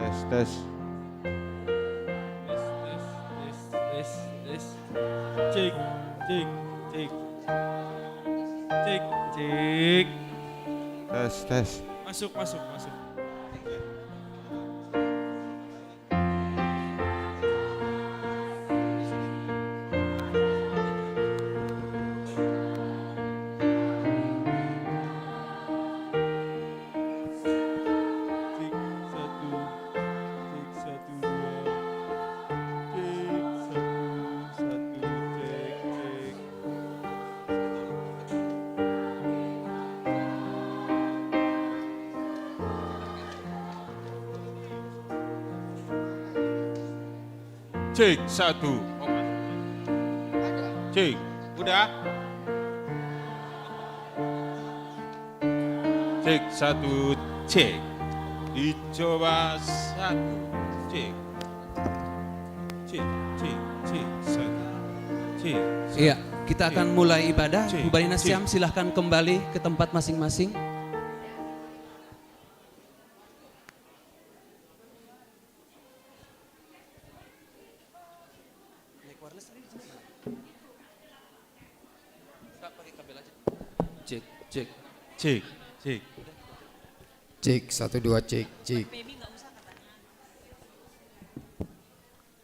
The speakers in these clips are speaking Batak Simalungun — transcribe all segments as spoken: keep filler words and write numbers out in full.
Tes, tes. Tes, tes, tes, tes, tes. Cek, cek, cek. Cek, cek. Tes, tes. Masuk, masuk, masuk. Cek satu. Oh, cek. Udah? Cek satu, cek. Dicoba satu, cek. Cek, cek, cek, satu. Cek, satu. Iya, kita akan mulai ibadah. Cek, Bu Baina cek. Siam, silahkan kembali ke tempat masing-masing. Cek, cek. Cek, cek. Cek, satu, dua, cek, cek.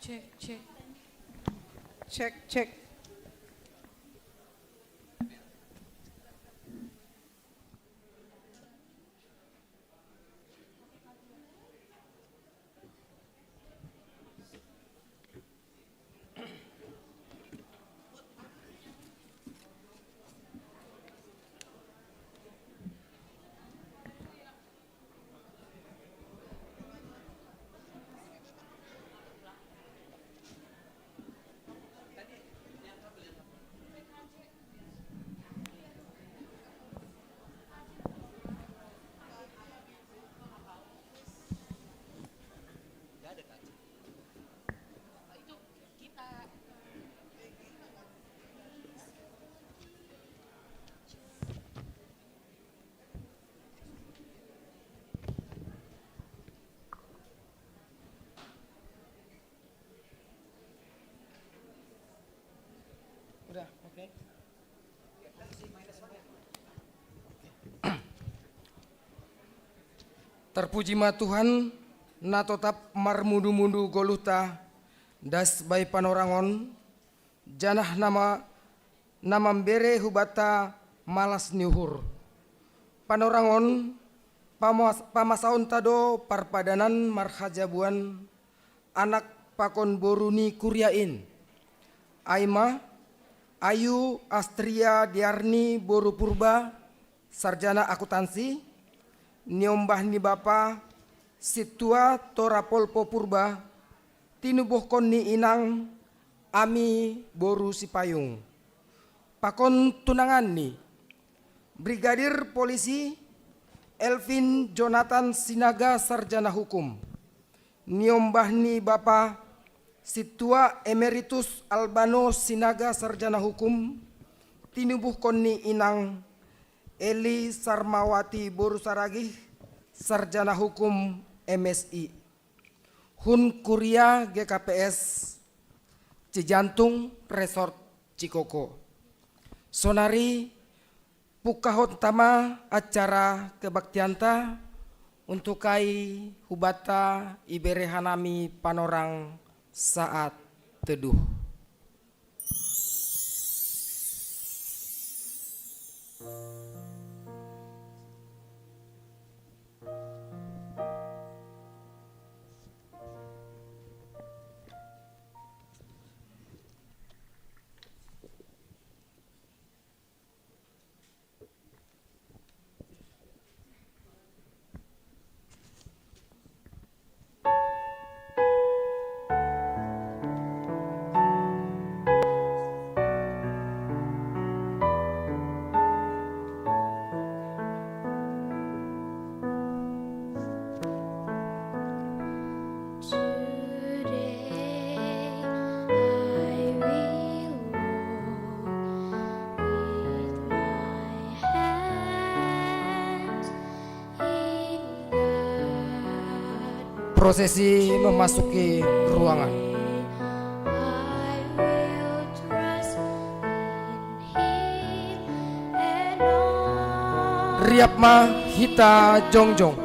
Cek, cek. Cek, cek. Udah, oke. Terpuji ma Tuhan, na totap marmundu-mundu goluhta, das bai panorangon, janah nama na mambere hubanta malas ni uhur. Panorangon, pamasaonta do parpadanan marhajabuan anak pakon boru ni kuria in. Ai ma, Ayu Astria Diarni boru Purba, sarjana akuntansi, niombah ni bapa, Sintua Tora Polpo Purba, tinubuhkon ni inang Ami boru Sipayung. Pakon tunanganni, Brigadir Polisi Elvin Jonathan Sinaga, sarjana hukum. Niombah ni bapa, Sintua Emeritus Albano Sinaga, sarjana hukum, tinubuhkon ni inang Eli Sarmawati boru Saragih, sarjana hukum, M Si. Hun Kuria G K P S Cijantung Resort Cikoko. Sonari pungkahonta ma acara kebaktianta, untuk ai hubanta ibere hanami panorang saat teduh. Prosesi memasuki ruangan. Riap ma hita jongjong.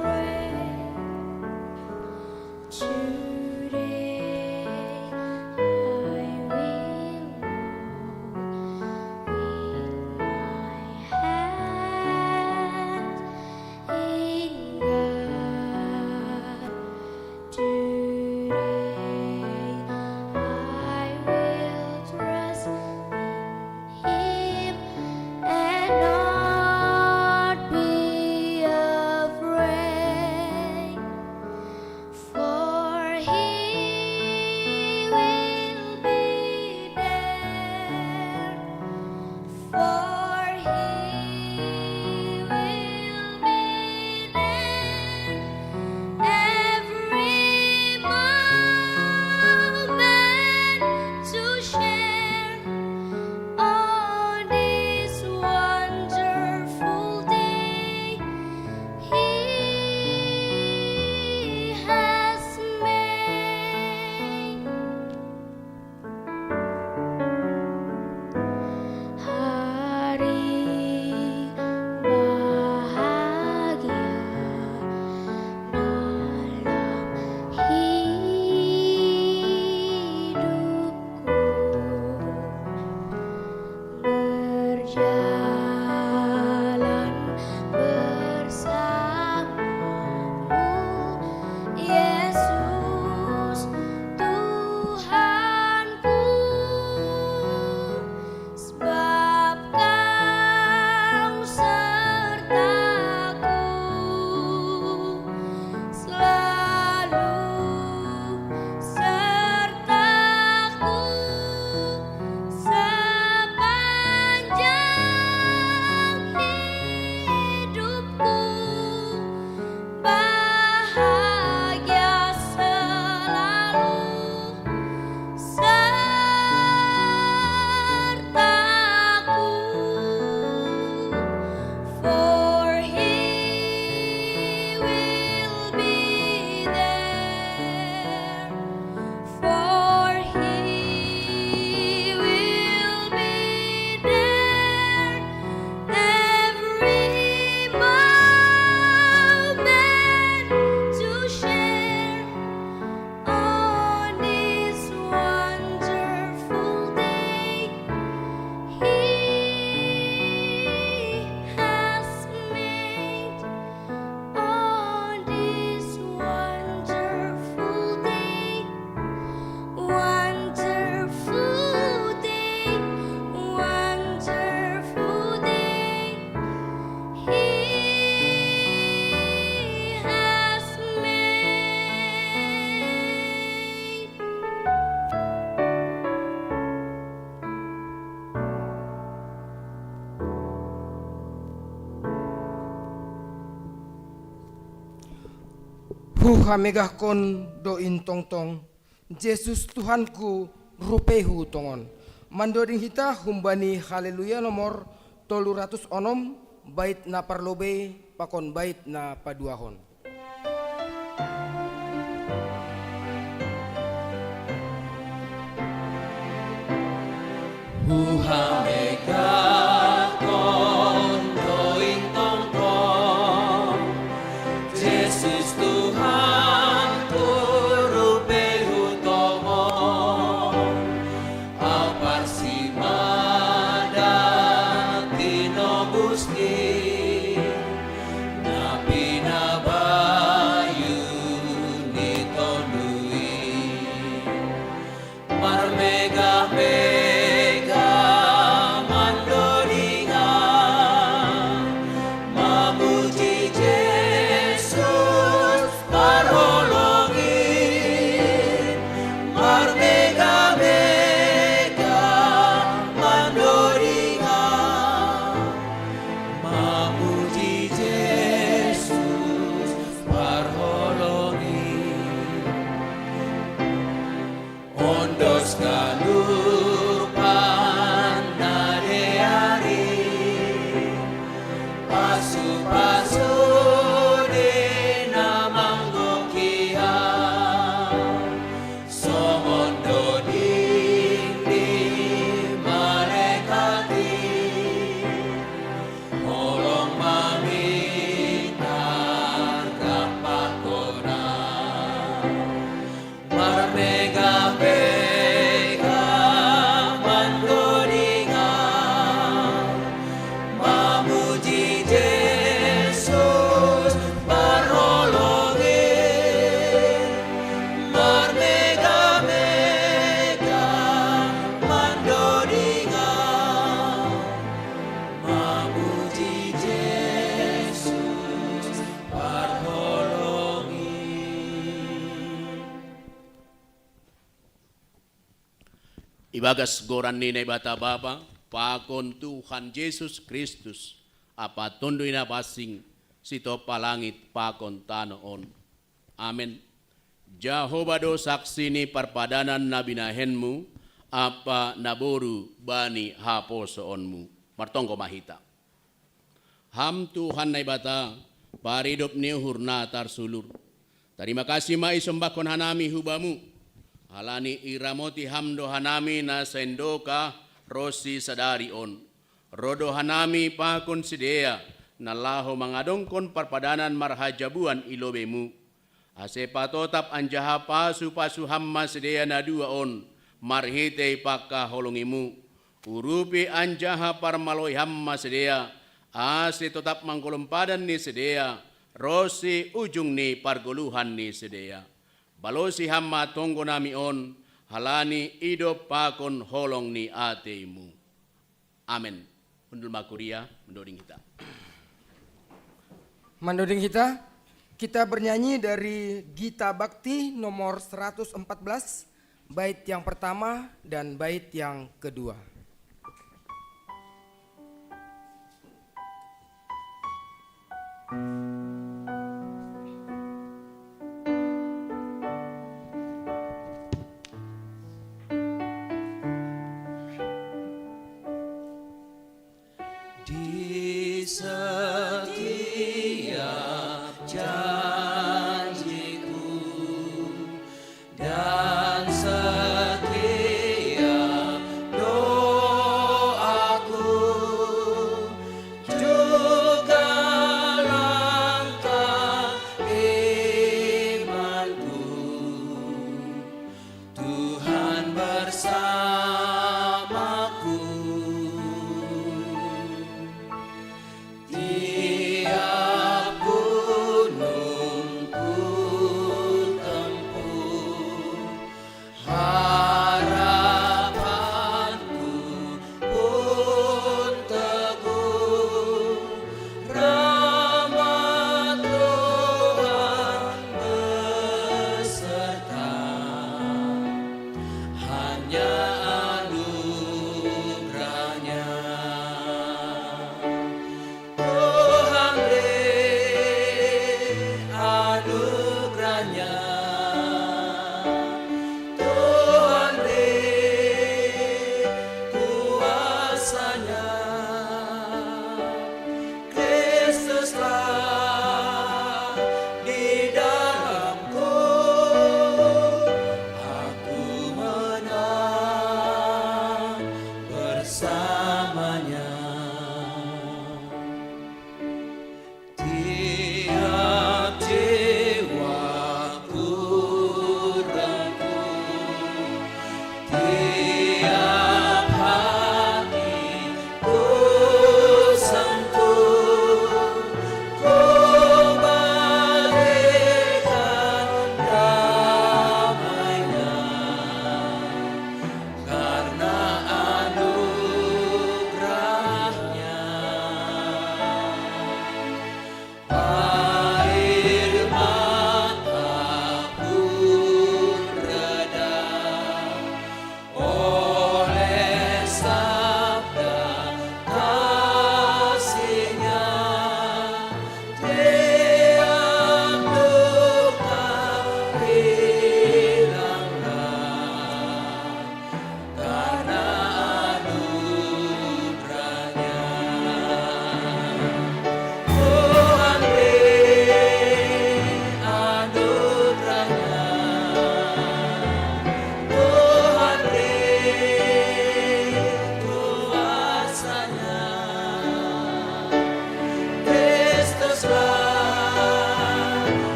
Huhamegahkon do intongtong, Jesus Tuhanku, rupeihu tongon. Mandoding hita humbani Haleluya nomor tolu ratus onom, bait na parlobei pakon bait na paduahon. Huhamegahkon do intongtong, Jesus Tuhanku, rupeihu tongon. Au parsimada tinobus ni, na pinabayu ni Tonduin. Marmegah-megah mandodingan, mamuji Jesus parholong in. Marmegah-megah mandodingan, mamuji Jesus parholong in. Ondos ganupan na dear i, pasu-pasu ni na manggohi Ham, songon doding ni malekat i, holong mamintar rap pakon Ham. Marmegah-megah mandodingan, mamuji Jesus parholong in. Marmegah-megah mandodingan, mamuji Jesus parholong in. Ibagas goran ni Naibata Bapa, pakon Tuhan Jesus Kristus, ampa Tonduy Na Pansing, sitopah langit pakon tano on. Amen. Jahowa do saksi ni parpadanan na binahenmu, ampa naboru bani haposoonmu. Martonggo ma hita. Ham Tuhan Naibata, paridop ni uhur na tarsulur. Tarima kasih ma isombahkon hanami hu Bamu, halani iramoti Ham do hanami na saindoka ronsi sadari on. Ro do hanami pakon sidea, na laho mangadongkon parpadanan marhajabuan i lobeiMu. Ase patotap anjaha pasu-pasu Ham ma sidea na dua on, marhitei pangkaholongiMu. Urupi anjaha parmaloi Ham ma sidea, ase totap manggolom padan ni sidea, ronsi ujung ni pargoluhan ni sidea. Balosi Ham ma tonggonami on, halani idop pakon holong ni ateiMu. Amen. Hundul ma kuria, mandoding hita. Mandoding hita, kita bernyanyi dari Gita Bakti nomor seratus empat belas, bait yang pertama dan bait yang kedua. Di setiap janji-Ku dan setiap doa-Ku, juga langkah iman-Ku, Tuhan bersama-Ku.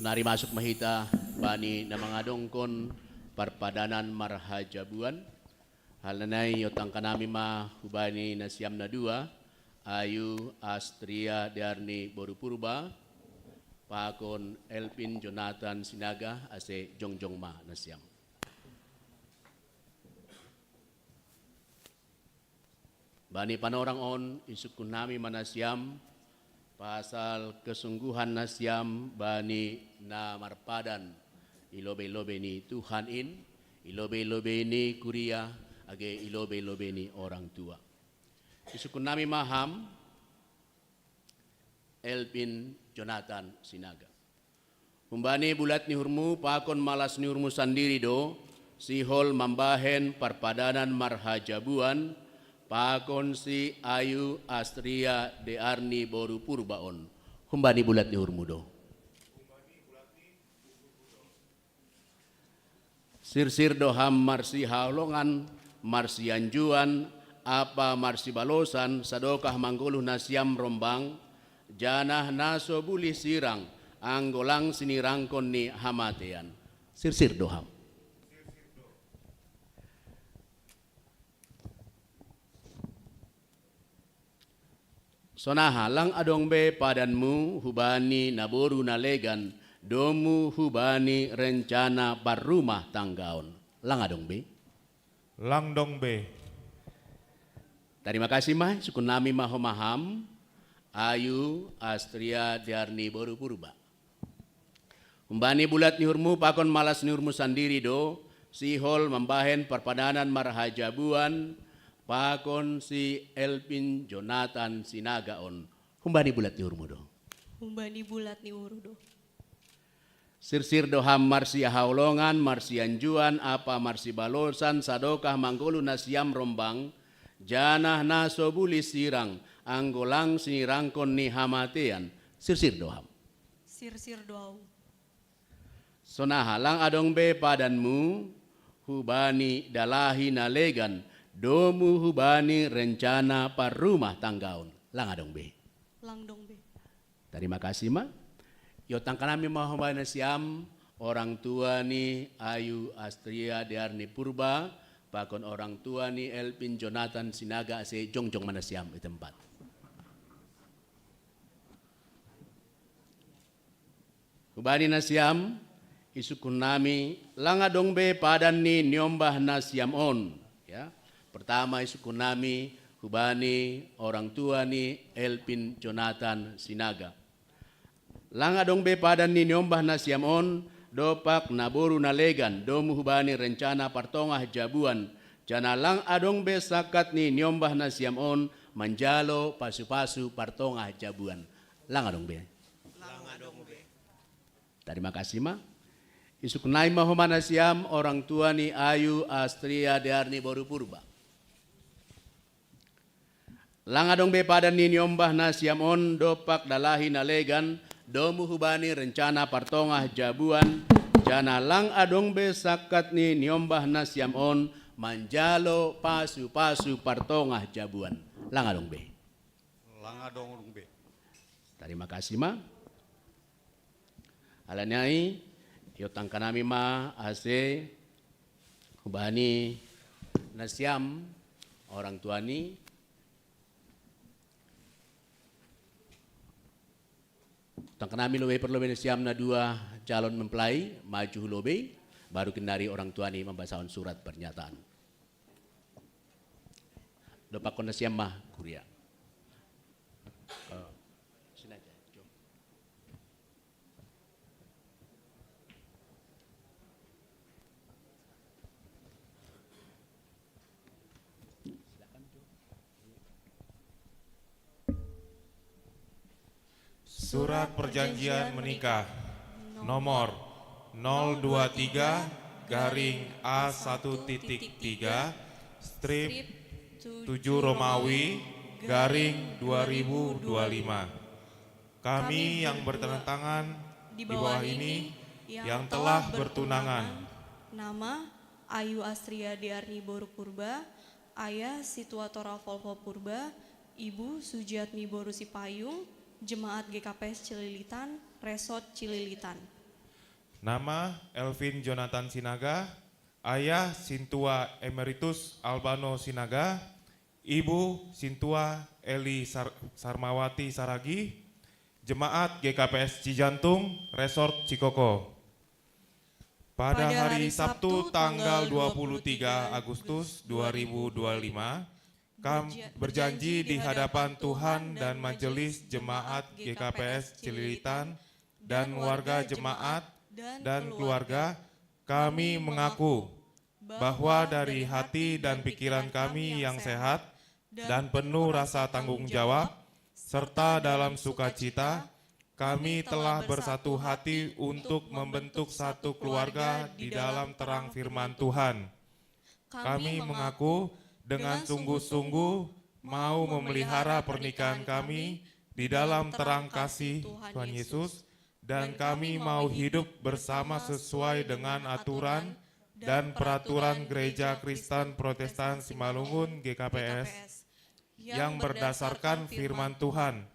Nari masuk ma hita bani na mangadongkon parpadanan marhajabuan. Hal nai iotangkan nami ma hubani nasiam na dua, Ayu Astria Dearni boru Purba pakon Elvin Jonathan Sinaga, ase jongjong ma nasiam. Bani panorang on isungkun nami ma nasiam pasal kesungguhan nasiam bani na marpadan i lobei-lobei ni Tuhan in, i lobei-lobei ni kuria, age i lobei-lobei ni orang tua. Isungkun nami ma ham, Elvin Jonathan Sinaga. Humbani bulat ni uhurmu pakon malas ni uhurmu sandiri do sihol mambahen parpadanan marhajabuan pakon si Ayu Astria Dearni boru Purba on. Humbani bulat ni uhurmu do. Sirsir do ham marsihaholongan, marsianjuan, ampa marsibalosan, sadokah manggoluh nasiam rombang, janah na so bulih sirang, anggo lang sinirangkon ni hamatean. Sirsir do ham. Sonaha lang adong be padanmu hubani naboru na legan, domu hubani rencana parrumah tanggaon. Lang adong be? Lang dong be. Tarima kasih ma, isungkun nami ma homa ham, Ayu Astria Dearni boru Purba. Humbani bulat ni uhurmu pakon malas ni uhurmu sandiri do sihol mambahen parpadanan marhajabuan pakon si Elvin Jonathan Sinaga on. Humbani bulat ni uhurmu do. Humbani bulat ni uhur do. Sirsir do ham marsihaholongan, marsianjuan, ampa marsibalosan, sadokah manggoluh nasiam rombang, janah na so bulih sirang, anggo lang sinirangkon ni hamatean. Sirsir do ham. Sirsir do ahu. Sonaha lang adong be padanmu hubani dalahi na legan, domu hubani rencana parrumah tanggaon. Lang adong be? Lang dong be. Tarima kasih ma. Iotangkan nami ma homa nasiam orang tua ni Ayu Astria Dearni Purba pakon orang tua ni Elvin Jonathan Sinaga, ase jongjong ma nasiam i tempat. Hubani nasiam, isungkun nami, lang adong be padan ni niombah nasiam on. Ya. Pertama isungkun nami hubani orang tua ni Elvin Jonathan Sinaga. Lang adong be padan ni niombah nasiam on, dompak naboru na legan, domu hubani rencana partongah jabuan, janah lang adong be sangkat ni niombah nasiam on manjalo pasu-pasu partongah jabuan. Lang adong be? Lang adong be. Tarima kasih ma. Isungkun nami ma homa nasiam orang tua ni Ayu Astria Dearni boru Purba. Lang adong be padan ni niombah nasiam on dompak dalahi na legan, domu hubani rencana partongah jabuan, janah lang adong be sangkat ni niombah nasiam on manjalo pasu-pasu partongah jabuan. Lang adong be? Lang adong be. Tarima kasih ma. Alani ai, iotangkan nami ma ase hubani nasiam orang tua ni, tangkan nami lobei per lobei nasiam na dua calon mempelai maju hu lobei, baru gennari orang tua ni mambasahon surat pernyataan. Dompakkon nasiam ma kuria. Eh, sini aja, Jo. Silakan, Jo. Surat perjanjian menikah nomor nol dua tiga garing A satu titik tiga strip tujuh Romawi garing dua ribu dua lima. Kami yang bertanda tangan di bawah ini yang telah bertunangan. Nama: Ayu Astria Dearni boru Purba, ayah Situatora Volvo Purba, ibu Sujiatmi boru Sipayung, jemaat G K P S Cililitan, Resort Cililitan. Nama Elvin Jonathan Sinaga, Ayah Sintua Emeritus Albano Sinaga, Ibu Sintua Eli Sar- Sarmawati Saragi, Jemaat G K P S Cijantung, Resort Cikoko. Pada hari Sabtu tanggal dua puluh tiga Agustus dua ribu dua puluh lima, kami berjanji di hadapan Tuhan dan Majelis Jemaat G K P S Cililitan dan warga jemaat dan keluarga, kami mengaku bahwa dari hati dan pikiran kami yang sehat dan penuh rasa tanggung jawab, serta dalam sukacita, kami telah bersatu hati untuk membentuk satu keluarga di dalam terang firman Tuhan. Kami mengaku dengan sungguh-sungguh mau memelihara pernikahan kami di dalam terang kasih Tuhan Yesus, dan kami mau hidup bersama sesuai dengan aturan dan peraturan Gereja Kristen Protestan Simalungun G K P S yang berdasarkan firman Tuhan.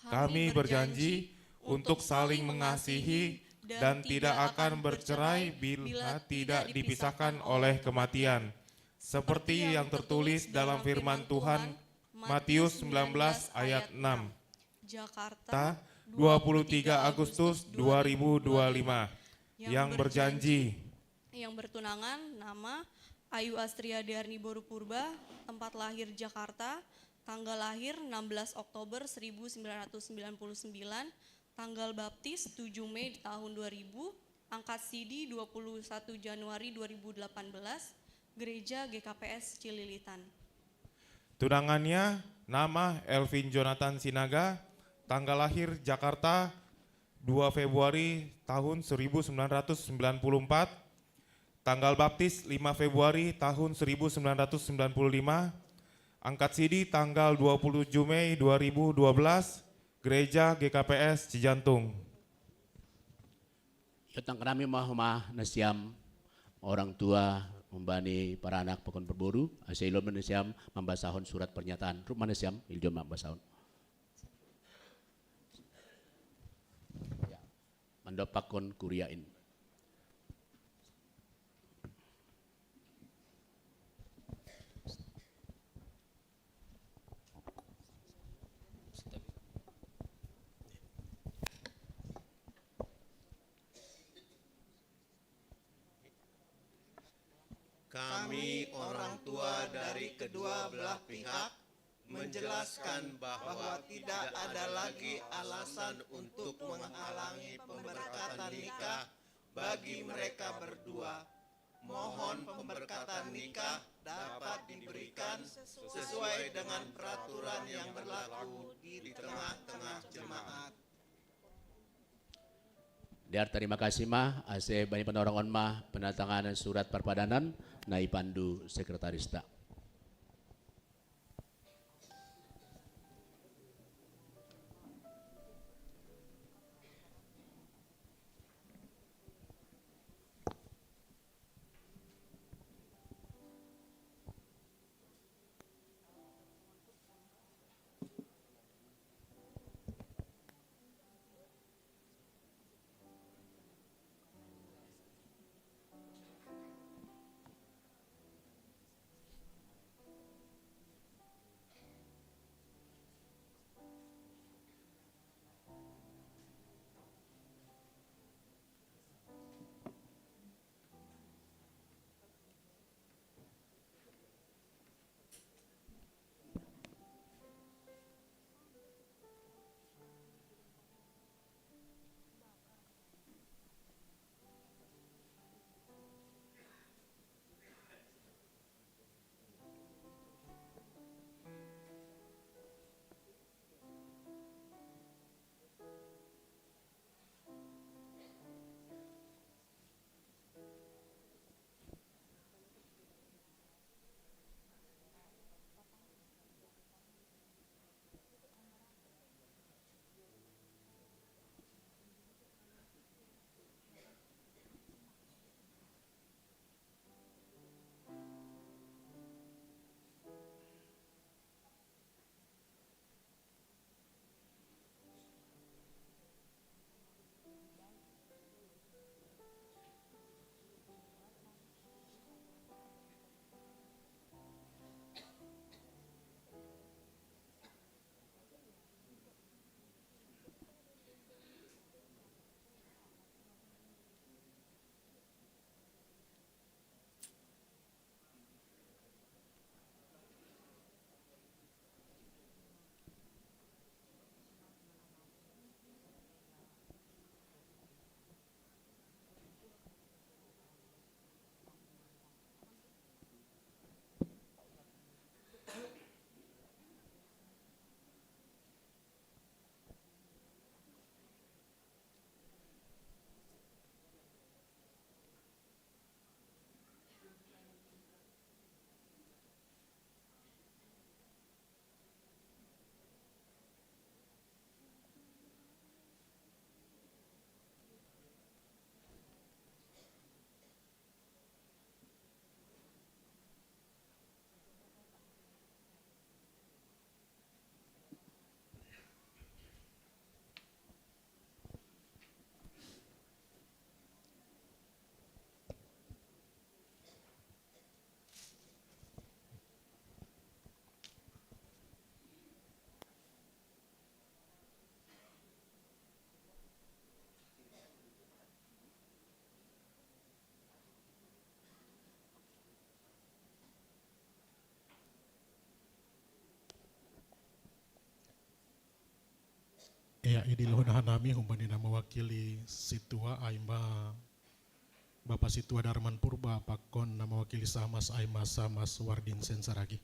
Kami berjanji untuk saling mengasihi dan tidak akan bercerai bila tidak dipisahkan oleh kematian, seperti yang tertulis dalam firman Tuhan, Matius sembilan belas ayat enam. Jakarta, dua puluh tiga Agustus dua ribu dua puluh lima, yang berjanji. Yang bertunangan, nama Ayu Astria Darni Boru Purba, tempat lahir Jakarta, tanggal lahir enam belas Oktober seribu sembilan ratus sembilan puluh sembilan, tanggal baptis tujuh Mei di tahun dua ribu, angkat sidi dua puluh satu Januari dua ribu delapan belas, Gereja G K P S Cililitan. Tunangannya, nama Elvin Jonathan Sinaga, tanggal lahir Jakarta dua Februari tahun seribu sembilan ratus sembilan puluh empat, tanggal baptis lima Februari tahun seribu sembilan ratus sembilan puluh lima, angkat sidi tanggal dua puluh tujuh Mei dua ribu dua belas, Gereja G K P S Cijantung. Yotang kanami ma homa nasiam orang tua, umbani para anak pakon perboru, asa ilom nasiam mambasahon surat pernyataan. Ruma nasiam, ilom mambasahon. Ya. Mandapakon kuriain. Kami orang tua dari kedua belah pihak menjelaskan bahwa tidak ada lagi alasan untuk menghalangi pemberkatan nikah bagi mereka berdua. Mohon pemberkatan nikah dapat diberikan sesuai dengan peraturan yang berlaku di tengah-tengah jemaat. Diar tarima kasih ma, ase bani panorongon ma penatanganan surat parpadanan, na ipandu sekretarista. Iya, idi luhun hanami humbani na mawakili situa aima Bapa Situa Darman Purba pakon na mawakili Samas aima Samas Wardin Sensaragi.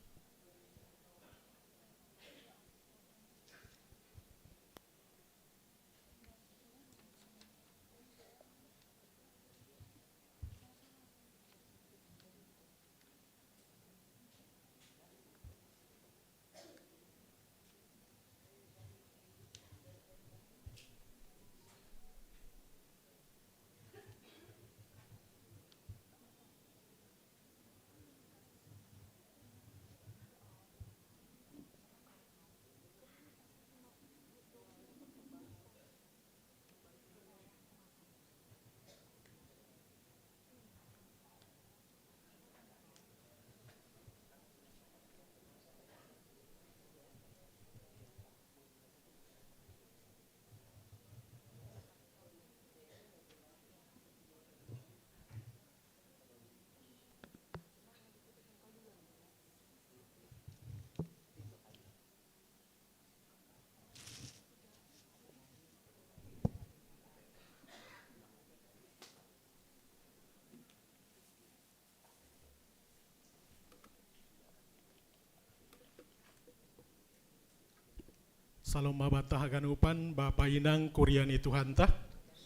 Salom mabata haganupan Bapa Inang kuria ni Tuhanta.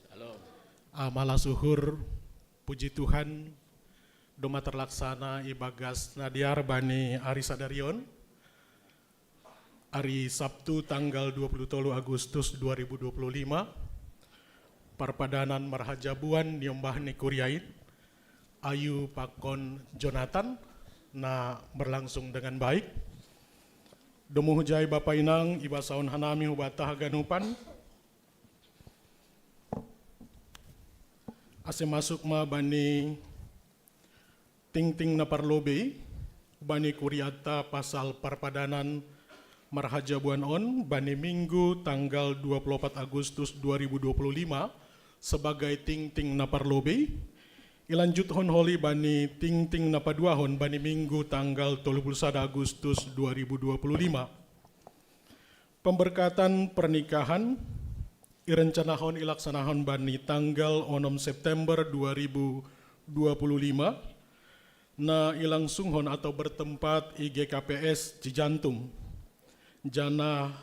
Salom. Amala suhur, puji Tuhan, doma terlaksana ibagas nadiar bani ari sadarion. Ari Sabtu tanggal dua puluh tolu Agustus dua ribu dua puluh lima, parpadanan marhajabuan niombah ni kuriain, Ayu pakon Jonathan, na berlangsung dengan baik. Domuhujai Bapa Inang ibasaon hanami hubata haganupan. Ase masuk ma bani tingting na parlobei, bani kuriata pasal parpadanan marhajabuan on, bani Minggu tanggal dua puluh opat Agustus dua ribu dua puluh lima, sebagai tingting na parlobei, ilanjuthon holi bani tingting na paduahon bani Minggu tanggal tolu puluh sada Agustus dua ribu dua puluh lima. Pemberkatan pernikahan irencanahon ilaksanahon bani tanggal onom September dua ribu dua puluh lima, na ilangsunghon atau bertempat i G K P S Cijantung. Janah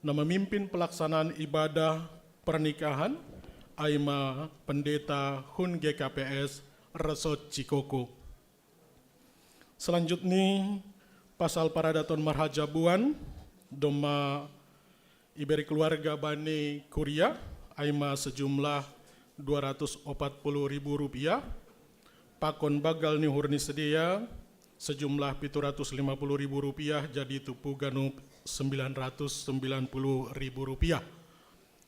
na mamimpin pelaksanaan ibadah pernikahan aima pendeta hun G K P S Resort Cikoko. Selanjutnya, pasal paradaton marhajabuan, doma iberi keluarga bani kuria, aima sejumlah dua ratus opat puluh ribu rupiah, pakon bagal ni uhur ni sidea, sejumlah pitu ratus lima puluh ribu rupiah, jadi tupu ganup sembilan ratus sembilan puluh ribu rupiah.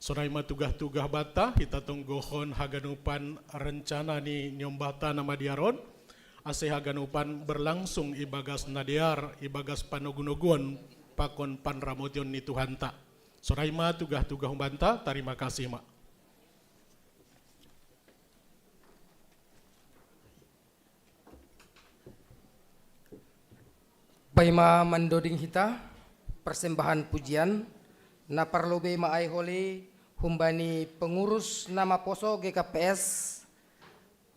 Sonai ma tugah-tugah banta, hita tonggohon haganupan rencana ni niombahta na madiaron, ase haganupan berlangsung ibagas nadiar, ibagas panogu-noguon pakon panramotion ni Tuhanta. Sonai ma tugah-tugah humbanta, tarima kasih ma. Paima mandoding hita, persembahan pujian, na parlobei ma ai holi humbani pengurus na maposo G K P S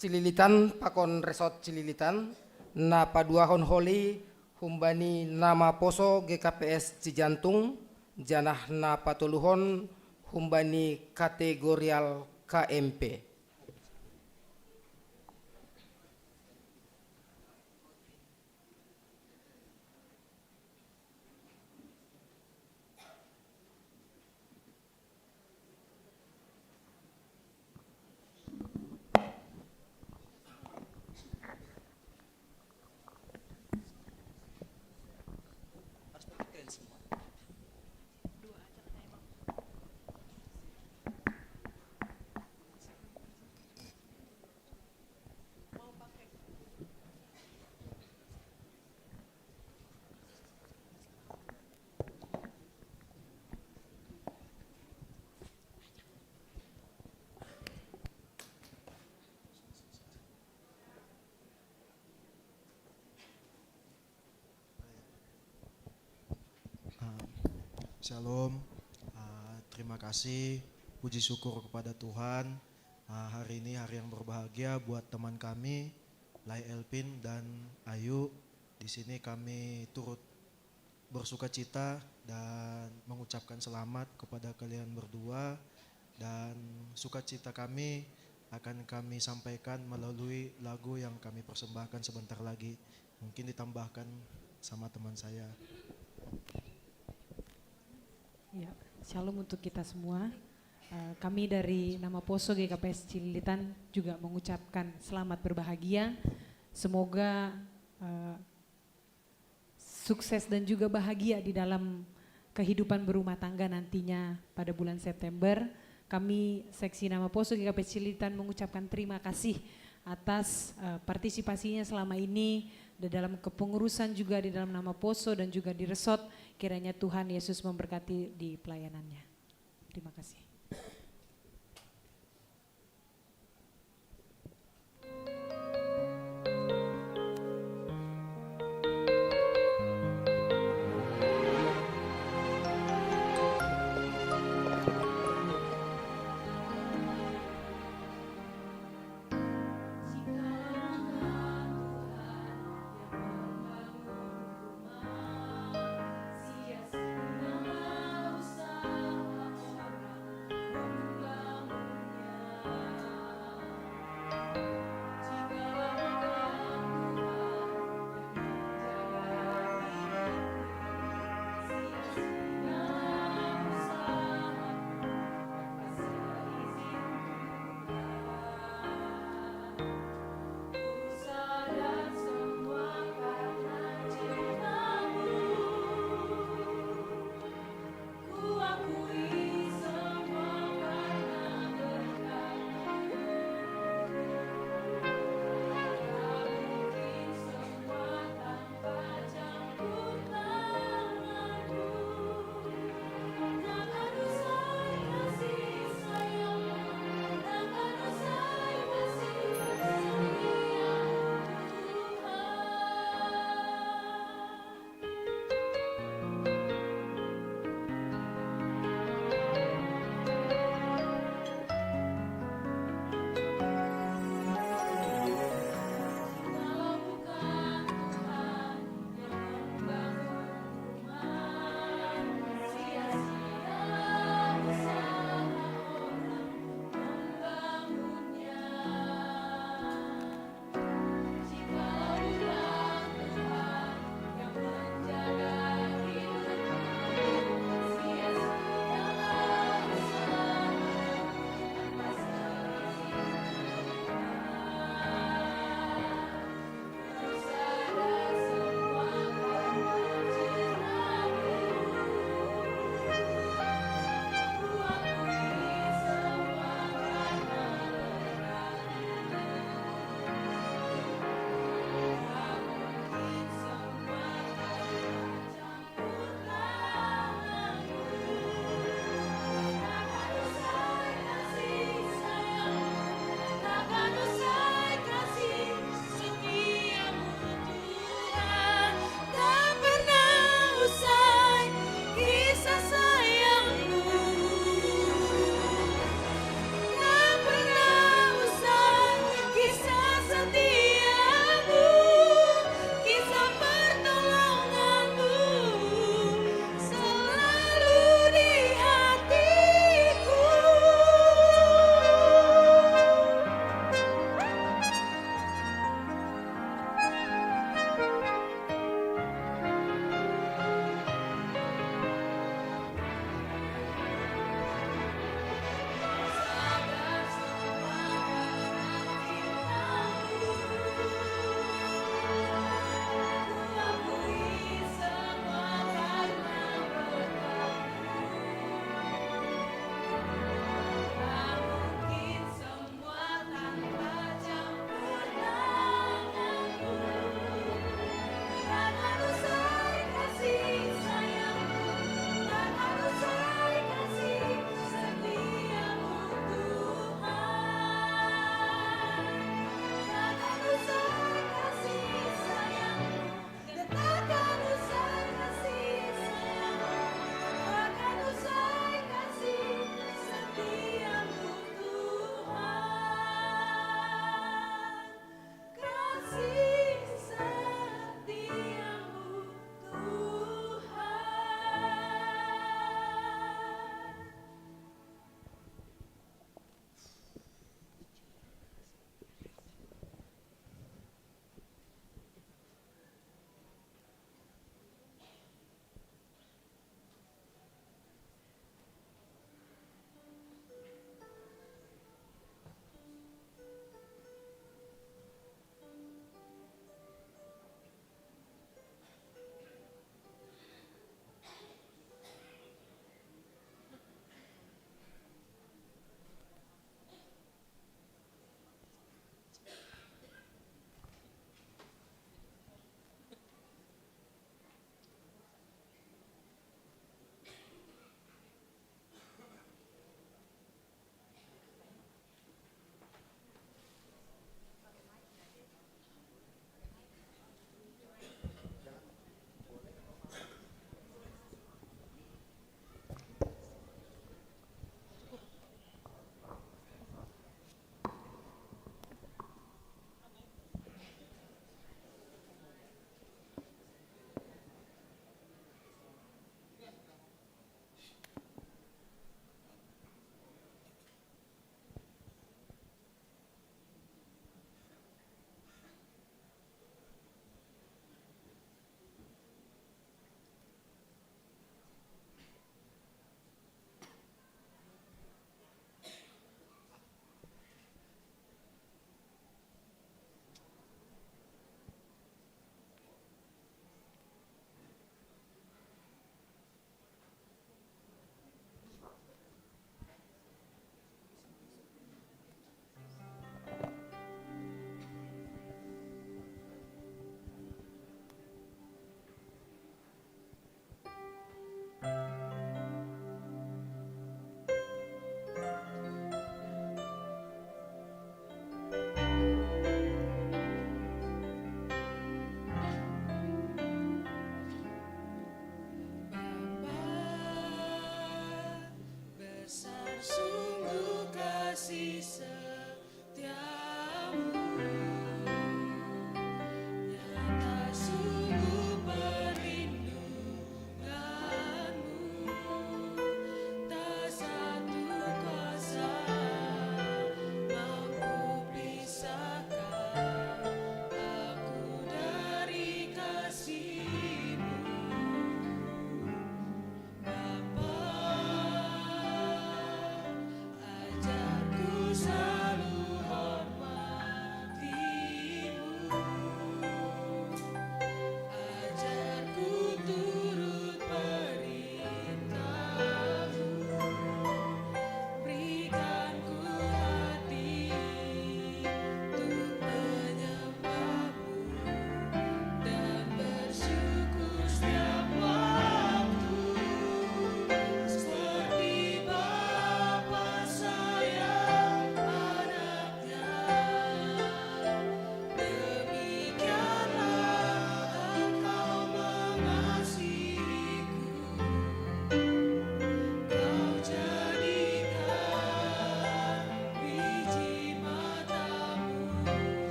Cililitan pakon Resort Cililitan, na paduahon holi humbani na maposo G K P S Cijantung, janah na patoluhon humbani kategorial K M P. Ah, Shalom. Ah, Terima kasih, puji syukur kepada Tuhan. Ah, hari ini hari yang berbahagia buat teman kami, Lai Elpin dan Ayu. Di sini kami turut bersuka cita dan mengucapkan selamat kepada kalian berdua. Dan sukacita kami akan kami sampaikan melalui lagu yang kami persembahkan sebentar lagi. Mungkin ditambahkan sama teman saya. Ya, shalom untuk kita semua. Eh, kami dari Namaposo G K P S Cililitan juga mengucapkan selamat berbahagia. Semoga eh, sukses dan juga bahagia di dalam kehidupan berumah tangga nantinya pada bulan September. Kami Seksi Namaposo G K P S Cililitan mengucapkan terima kasih atas eh, partisipasinya selama ini di dalam kepengurusan juga di dalam Namaposo dan juga di resort. Kiranya Tuhan Yesus memberkati di pelayanannya. Terima kasih.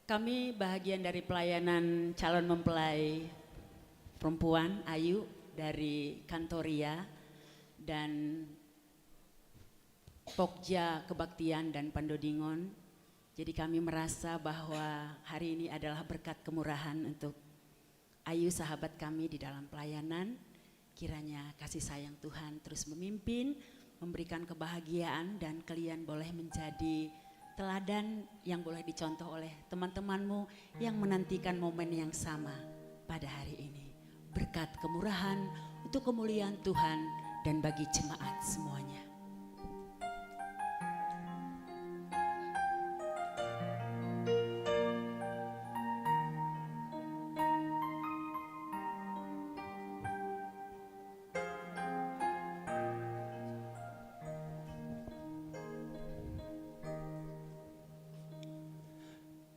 Kami bahagian dari pelayanan calon mempelai perempuan Ayu dari Kantoria dan Pokja Kebaktian dan Pandodingon. Jadi kami merasa bahwa hari ini adalah berkat kemurahan untuk Ayu, sahabat kami di dalam pelayanan. Kiranya kasih sayang Tuhan terus memimpin, memberikan kebahagiaan, dan kalian boleh menjadi teladan yang boleh dicontoh oleh teman-temanmu yang menantikan momen yang sama pada hari ini. Berkat kemurahan untuk kemuliaan Tuhan dan bagi jemaat semuanya.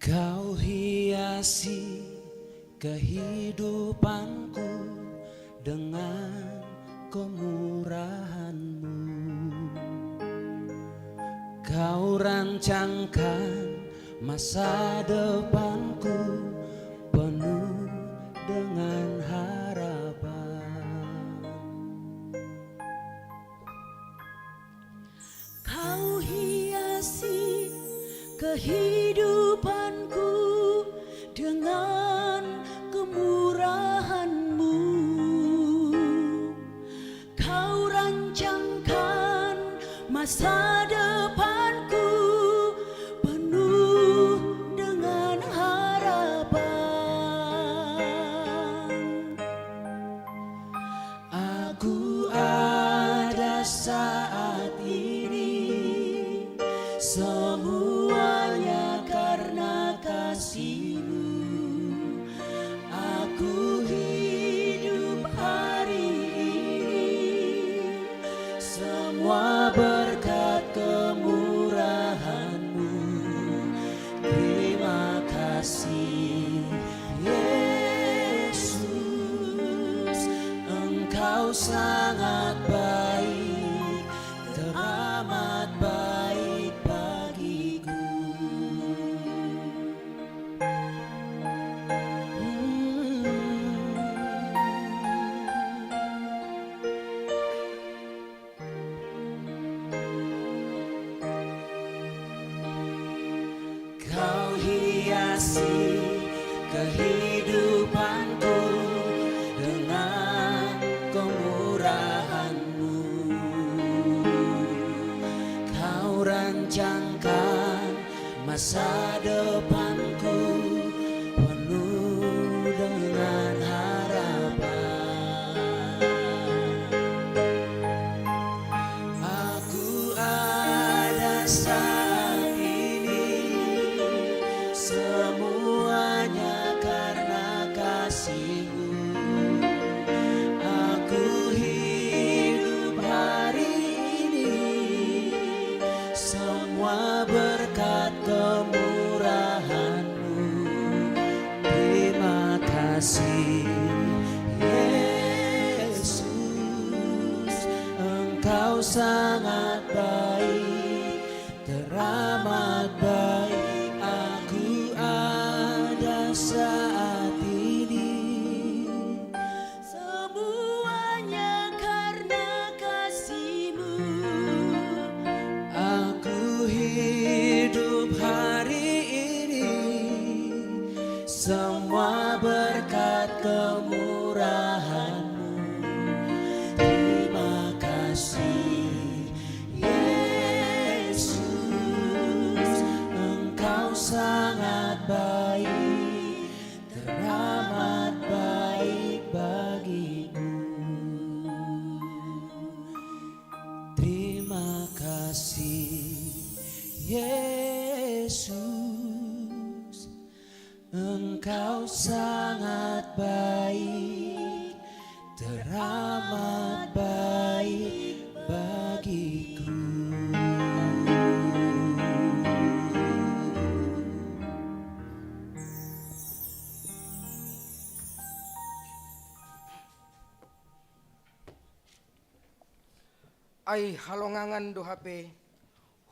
Kau hiasi kehidupanku dengan kemurahanmu. Kau rancangkan masa depanku penuh dengan harapan. Kau hiasi kehidupanku dengan kemurahanmu. Kau rancangkan masa depanku penuh dengan harapan. Aku ada saat ini, semuanya karena kasih-Mu. Aku hidup hari ini, semua berkat kemurahan-Mu. Terima kasih, Yesus, Engkau sangat baik, teramat baik bagiku. Hmm. Kau hiasi kehidupanku dengan kemurahan-Mu. Kau rancangkan masa depanku penuh dengan harapan. Aku ada saat ini, semuanya karena kasih-Mu. Aku hidup hari ini, semua berkat kemurahan-Mu. Terima kasih, Yesus, Engkau sangat baik, teramat baik. Aku ada saat ini, semuanya karena kasih-Mu. Aku hidup hari ini, semua berkat kemurahan-Mu. Terima kasih, Yesus, Engkau sangat baik, teramat baik bagiku. Terima kasih, Yesus, Engkau sangat baik, teramat baik bagiku. Ai halongangan do hape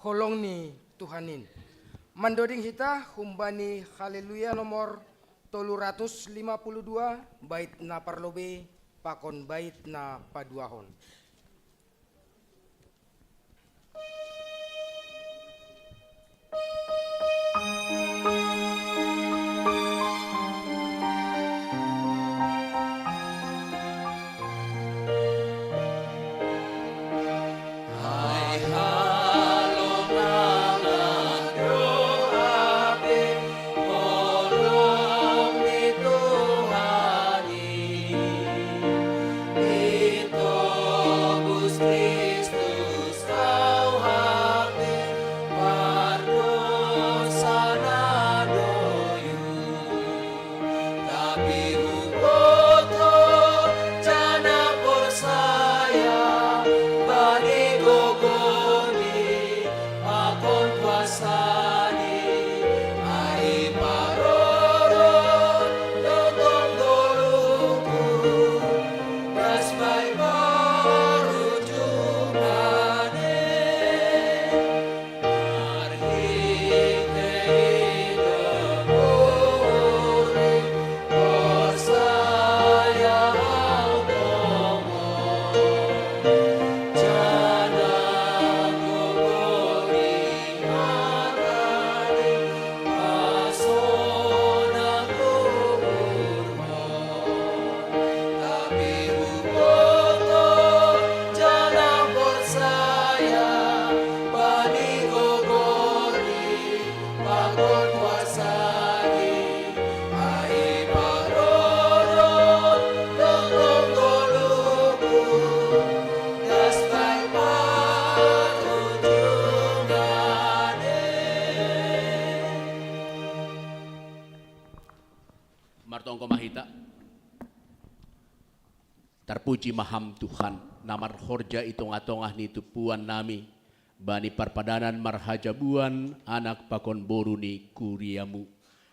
holong ni Tuhan in. Mandoding hita humbani Haleluya nomor tolu ratus lima puluh dua, bait na parlobei pakon bait na paduahon. Martonggo ma hita. Tarpuji ma Ham Tuhan, na marhorja i tongah-tongah ni tumpuan nami, bani parpadanan marhajabuan anak pakon boru ni kuria-Mu.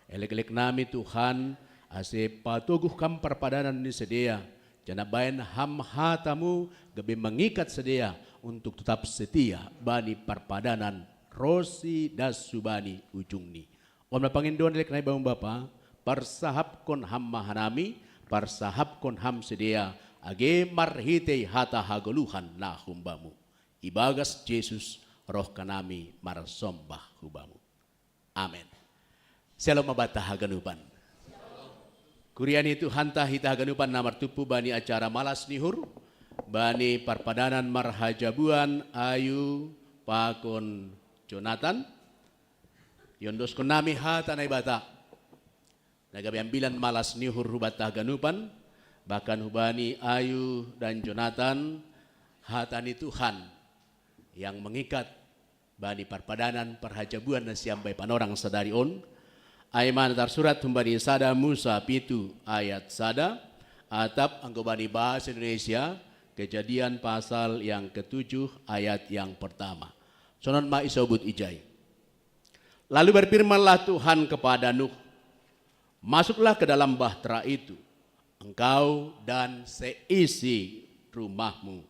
Elek-elek nami Tuhan, ase patoguh Kam parpadanan ni sidea, janah baen Ham hata-Mu gabe mangikat sidea untuk tetap setia bani parpadanan ronsi das hubani ujungni. On ma pangindoan elek nami Bamu Bapa, parsahapkon Ham ma hanami, parsahapkon Ham sidea, age marhitei hata hagoluhan na hum-Bamu. Ibagas Jesus roh hanami marsombah hu-Bamu. Amen. Syalom ma banta haganupan. Kuria ni Tuhanta hita haganupan na martumpu bani acara malas ni uhur, bani parpadanan marhajabuan Ayu pakon Jonathan. Iondoskon nami hata Naibata, na gabe ambilan malas ni uhur hu banta haganupan, bahkan hubani Ayu dan Jonathan, hata ni Tuhan yang mengikat bani parpadanan parhajabuan na siam bahen panorang sadari on. Ai ma na tarsurat humbani sada Musa pitu ayat sada, atap anggo bani bahasa Indonesia, Kejadian pasal yang ketujuh ayat yang pertama. Sonon ma isobut ijai. Lalu berfirmanlah Tuhan kepada Nuh, "Masuklah ke dalam bahtera itu, engkau dan seisi rumahmu,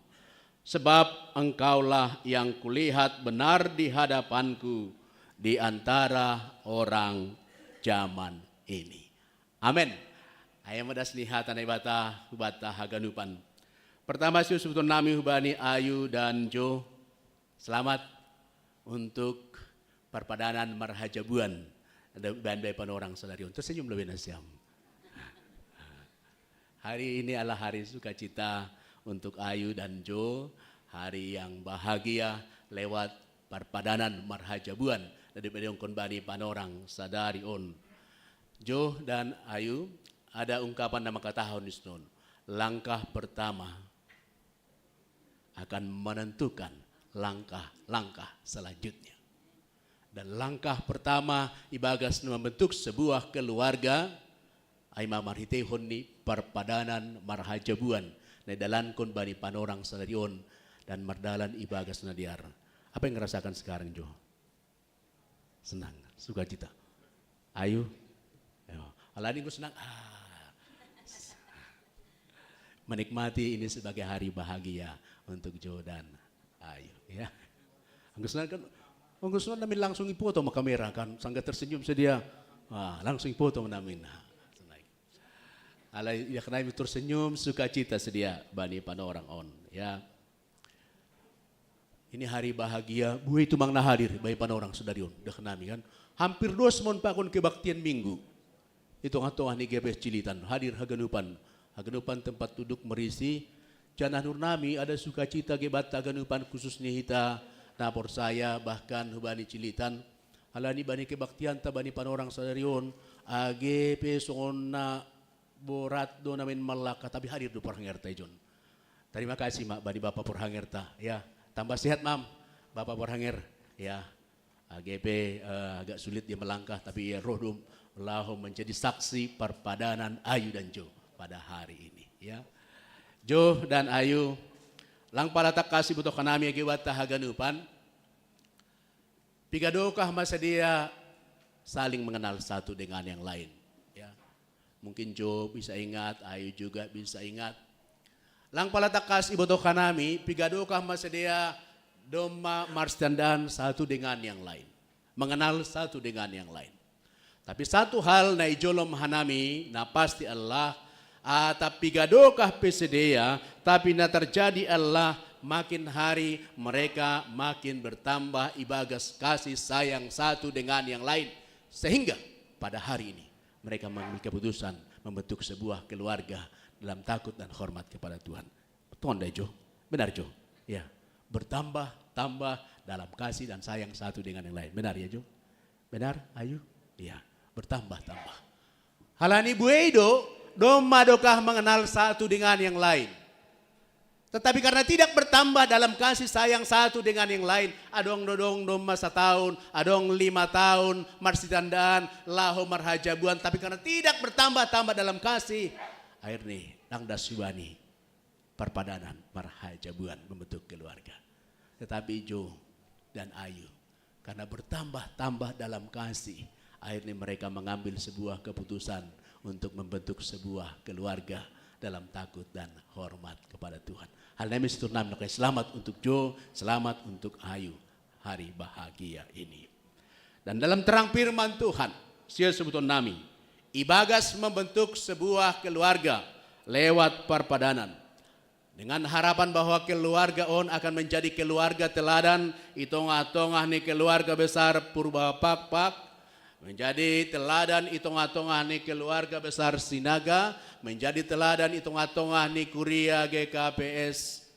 sebab engkaulah yang kulihat benar di hadapan-Ku di antara orang zaman ini." Amen. Ai ma das ni hata Naibata hu banta haganupan. Pertama, siusubuton nami hubani Ayu dan Jo, selamat untuk parpadanan marhajabuan na bahen bae panorang sadari on. Tersenyum lobei nasiam. Hari ini adalah hari sukacita untuk Ayu dan Jo, hari yang bahagia lewat parpadanan marhajabuan na dipedonkon bani panorang sadari on. Jo dan Ayu, ada ungkapan na mangkatahon dison, langkah pertama akan menentukan langkah-langkah selanjutnya. Dan langkah pertama ibagas na membentuk sebuah keluarga, ai ma marhiteihon ni parpadanan marhajabuan na idalankon bani panorang sadari on dan mardalan ibagas na dear. Apa yang rasakan sekarang, Jo? Senang, sukacita. Ayu? Yo. Alani enggo senang, ah, menikmati ini sebagai hari bahagia untuk Jo dan Ayu, ya. Enggo senang kan, Mangko songon namin langsung ipoto ma kamera kan, sangga tersenyum sedia. Ah, langsung ipoto ma namin. Alai idak nami tersenyum sukacita sedia bani panorang on, ya. Ini hari bahagia, buei tumang na hadir bani panorang sadari on, dak nami kan. Hampir dos mon pakon kebaktian minggu. Itu tongah-tongah ni G P S Cilitan, hadir haganupan, haganupan tempat duduk merisi. Janah nur nami ada sukacita gebat haganupan khusus ni hita na porsaya, bahkan hubani Cilitan. Alani bani kebaktianta bani panorang sadari on, age pe songon na borat do namin mallangka, tapi hadir do parhangerta ijon. Terima kasih ma bani Bapak parhangerta, ya. Tambah sehat mam, Bapak parhanger, ya. Age pe eh, agak sulit dia melangkah, tapi ia roh do laho menjadi saksi parpadanan Ayu dan Jo pada hari ini, ya. Jo dan Ayu, lang pala tangkas ibotohon nami age banta haganupan. Piga dokah ma sedia saling mengenal satu dengan yang lain, ya. Mungkin Jo bisa ingat, Ayu juga bisa ingat. Lang pala tangkas ibotohon nami, piga dokah ma sedia domma marsitandaon satu dengan yang lain, mengenal satu dengan yang lain. Tapi satu hal na ijolom hanami na pasti adalah, atap piga dokah pe sedia, tapi na terjadi adalah makin hari mereka makin bertambah ibagas kasih sayang satu dengan yang lain. Sehingga pada hari ini mereka mengambil keputusan membentuk sebuah keluarga dalam takut dan hormat kepada Tuhan. Tonda Jo, benar Jo? Ya, bertambah-tambah dalam kasih dan sayang satu dengan yang lain. Benar ya Jo? Benar, Ayu? Ya, bertambah-tambah. Alani buei do, domma dokah mengenal satu dengan yang lain. Tetapi karena tidak bertambah dalam kasih sayang satu dengan yang lain, adong dodong domma satahun, adong lima tahun, marsitandaon, laho marhajabuan, tapi karena tidak bertambah-tambah dalam kasih, akhirnya lang das hubani parpadanan marhajabuan membentuk keluarga. Tetapi Jo dan Ayu, karena bertambah-tambah dalam kasih, akhirnya mereka mengambil sebuah keputusan untuk membentuk sebuah keluarga dalam takut dan hormat kepada Tuhan. Hal nami sahat nami, selamat untuk Jo, selamat untuk Ayu, hari bahagia ini. Dan dalam terang firman Tuhan, sihol ibotohon nami, ibagas membentuk sebuah keluarga lewat parpadanan, dengan harapan bahwa keluarga on akan menjadi keluarga teladan di tengah-tengah ni keluarga besar Purba Pakpak, menjadi teladan di tengah-tengah ni keluarga besar Sinaga, menjadi teladan di tengah-tengah ni kuria G K P S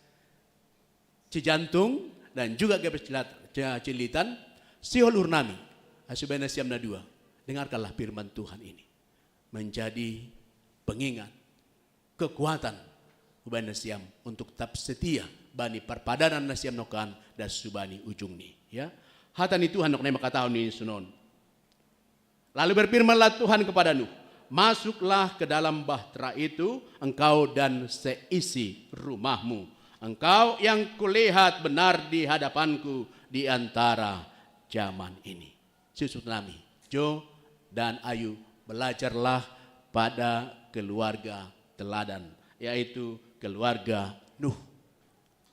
Cijantung dan juga G P S Cilat-, Ci-, Cilitan, sihol urnami, asuh bena siam na dua. Dengarkanlah firman Tuhan ini. Menjadi pengingat, kekuatan hubani nasiam untuk tetap setia bani parpadanan nasiam nongkan das hubani ujungni, ya. Hata ni Tuhan nongkan mangkatahon ni sunon. Lalu berfirmanlah Tuhan kepada Nuh, "Masuklah ke dalam bahtera itu, engkau dan seisi rumahmu. Engkau yang kulihat benar di hadapanku di antara zaman ini." Sihol ibotohon nami, Jo dan Ayu, belajarlah pada keluarga teladan, yaitu keluarga Nuh.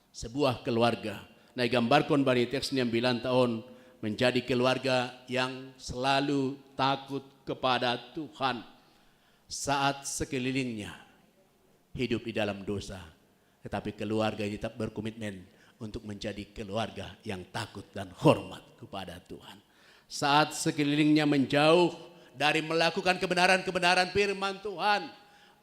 Sebuah keluarga na igambarkon bani teks ni ambilanta on menjadi keluarga yang selalu takut kepada Tuhan saat sekelilingnya hidup di dalam dosa. Tetapi keluarga ini tetap berkomitmen untuk menjadi keluarga yang takut dan hormat kepada Tuhan. Saat sekelilingnya menjauh dari melakukan kebenaran-kebenaran firman Tuhan,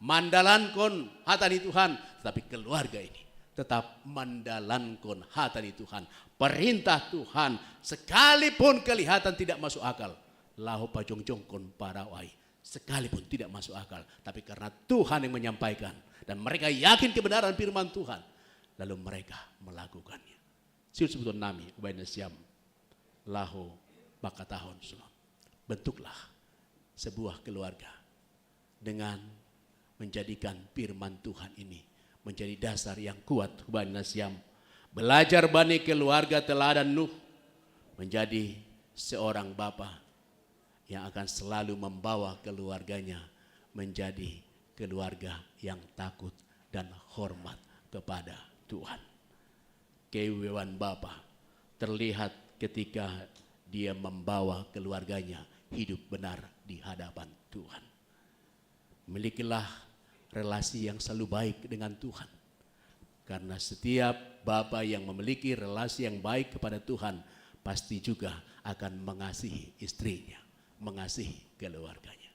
mandalankon hata ni Tuhan, tetapi keluarga ini tetap mandalankon hata ni Tuhan, perintah Tuhan, sekalipun kelihatan tidak masuk akal, laho pajongjongkon parau ai, sekalipun tidak masuk akal, tapi karena Tuhan yang menyampaikan dan mereka yakin kebenaran firman Tuhan, lalu mereka melakukannya. Sihol ibotohon nami hubani nasiam, laho mangkatahon sunon, bentuklah sebuah keluarga dengan menjadikan firman Tuhan ini menjadi dasar yang kuat hubani nasiam. Belajar bani keluarga teladan Nuh, menjadi seorang bapa yang akan selalu membawa keluarganya menjadi keluarga yang takut dan hormat kepada Tuhan. Kewibawaon bapa terlihat ketika dia membawa keluarganya hidup benar di hadapan Tuhan. Milikilah relasi yang selalu baik dengan Tuhan. Karena setiap bapa yang memiliki relasi yang baik kepada Tuhan pasti juga akan mengasihi istrinya, mengasihi keluarganya.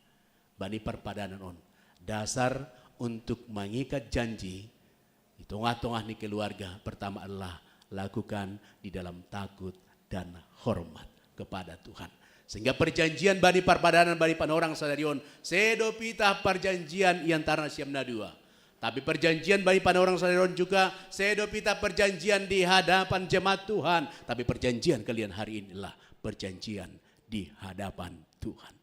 Bani parpadanan on, dasar untuk mengikat janji di tengah-tengah ni keluarga, pertama adalah lakukan di dalam takut dan hormat kepada Tuhan. Sehingga perjanjian bani parpadanan, bani panorang sadarion, sedo pita perjanjian iantaran siam na dua. Tapi perjanjian bani panorang sadarion juga sedo pita perjanjian di hadapan jemaat Tuhan. Tapi perjanjian kalian hari inilah perjanjian di hadapan Tuhan.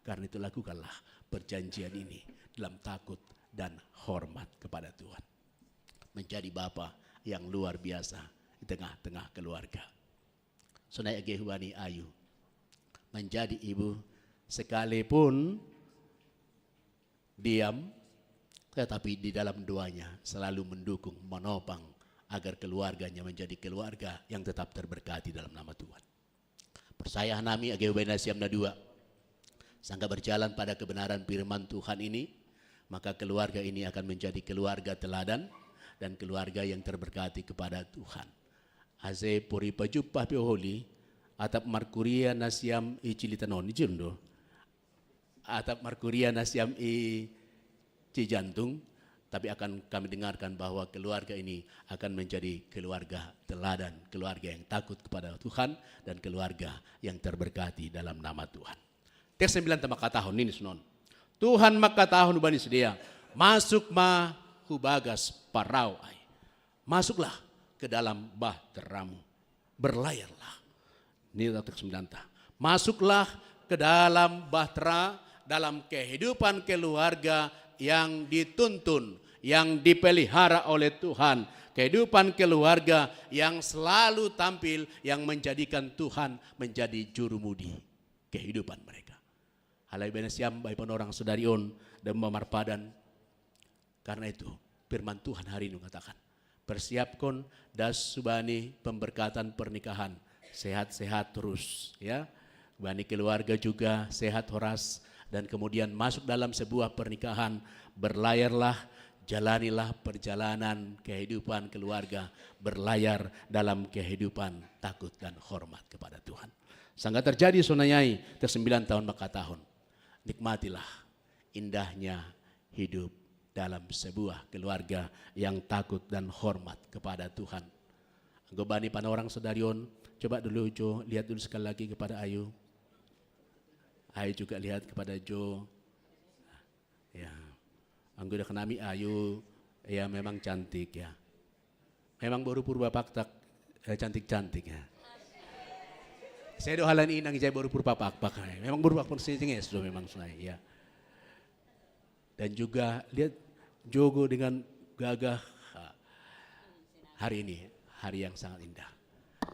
Karena itu lakukanlah perjanjian ini dalam takut dan hormat kepada Tuhan. Menjadi bapa yang luar biasa di tengah-tengah keluarga. Sonai age hubani Ayu. Menjadi ibu sekalipun diam, tetapi di dalam doanya selalu mendukung, menopang agar keluarganya menjadi keluarga yang tetap terberkati dalam nama Tuhan. Percaya nami age hubani siam na dua. Sangka berjalan pada kebenaran firman Tuhan ini, maka keluarga ini akan menjadi keluarga teladan dan keluarga yang terberkati kepada Tuhan. Ase pori pajupa pioholi, atap markuria na siam i Cilitanon, i Cirundo. Atap markuria na siam i Cijantung, tapi akan kami dengarkan bahwa keluarga ini akan menjadi keluarga teladan, keluarga yang takut kepada Tuhan, dan keluarga yang terberkati dalam nama Tuhan. Teks sembilan ta mangkatahon nini sonon. Tuhan mangkatahon hubani sidea, masuk ma hu bagas parau ai. Masuklah ke dalam bahteramu. Berlayarlah. Ini teks sembilan ta. Masuklah ke dalam bahtera, dalam kehidupan keluarga yang dituntun, yang dipelihara oleh Tuhan. Kehidupan keluarga yang selalu tampil, yang menjadikan Tuhan menjadi jurumudi kehidupan mereka. Halai bena siam bani panorang sadarion dan mamarpadan. Karena itu, firman Tuhan hari ini mengatakan, persiapkan das subani pemberkatan pernikahan, sehat-sehat terus, ya. Bani keluarga juga sehat horas, dan kemudian masuk dalam sebuah pernikahan, berlayarlah, jalanilah perjalanan kehidupan keluarga, berlayar dalam kehidupan takut dan hormat kepada Tuhan. Sangka terjadi sonai ai, teks sembilan ta on mangkatahon. Nikmatilah indahnya hidup dalam sebuah keluarga yang takut dan hormat kepada Tuhan. Anggo bani panorang sadarion, coba dulu Jo, lihat dulu sekali lagi kepada Ayu. Ayu juga lihat kepada Jo. Ya. Anggo dah kenami Ayu, ya memang cantik ya. Memang boru Purba Pakpak, eh, cantik-cantik ya. Saya dohalan inang saya boru Purba Pakpak. Memang boru Pakpak sih cenges do memang sungai ya. Dan juga lihat Jogo dengan gagah. Ha. Hari ini hari yang sangat indah.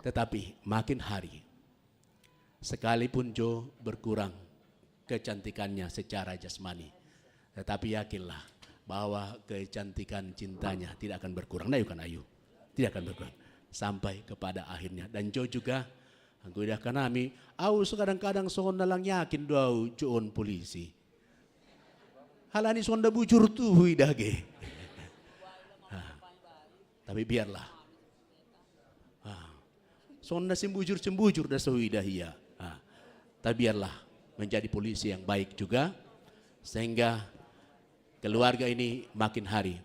Tetapi makin hari, sekalipun Jo berkurang kecantikannya secara jasmani, tetapi yakinlah bahwa kecantikan cintanya tidak akan berkurang. Nah, bukan Ayu. Tidak akan berkurang. Sampai kepada akhirnya. Dan Jo juga, anggo dah kanami, au so kadang-kadang songon na lang yakin do au Jo on polisi. Halani songon na bujur tuhu idah ge. Ah, tapi biarlah. Ah, songon na sembujur-sembujur da so idah ia. Ah, tapi biarlah menjadi polisi yang baik juga, sehingga keluarga ini makin hari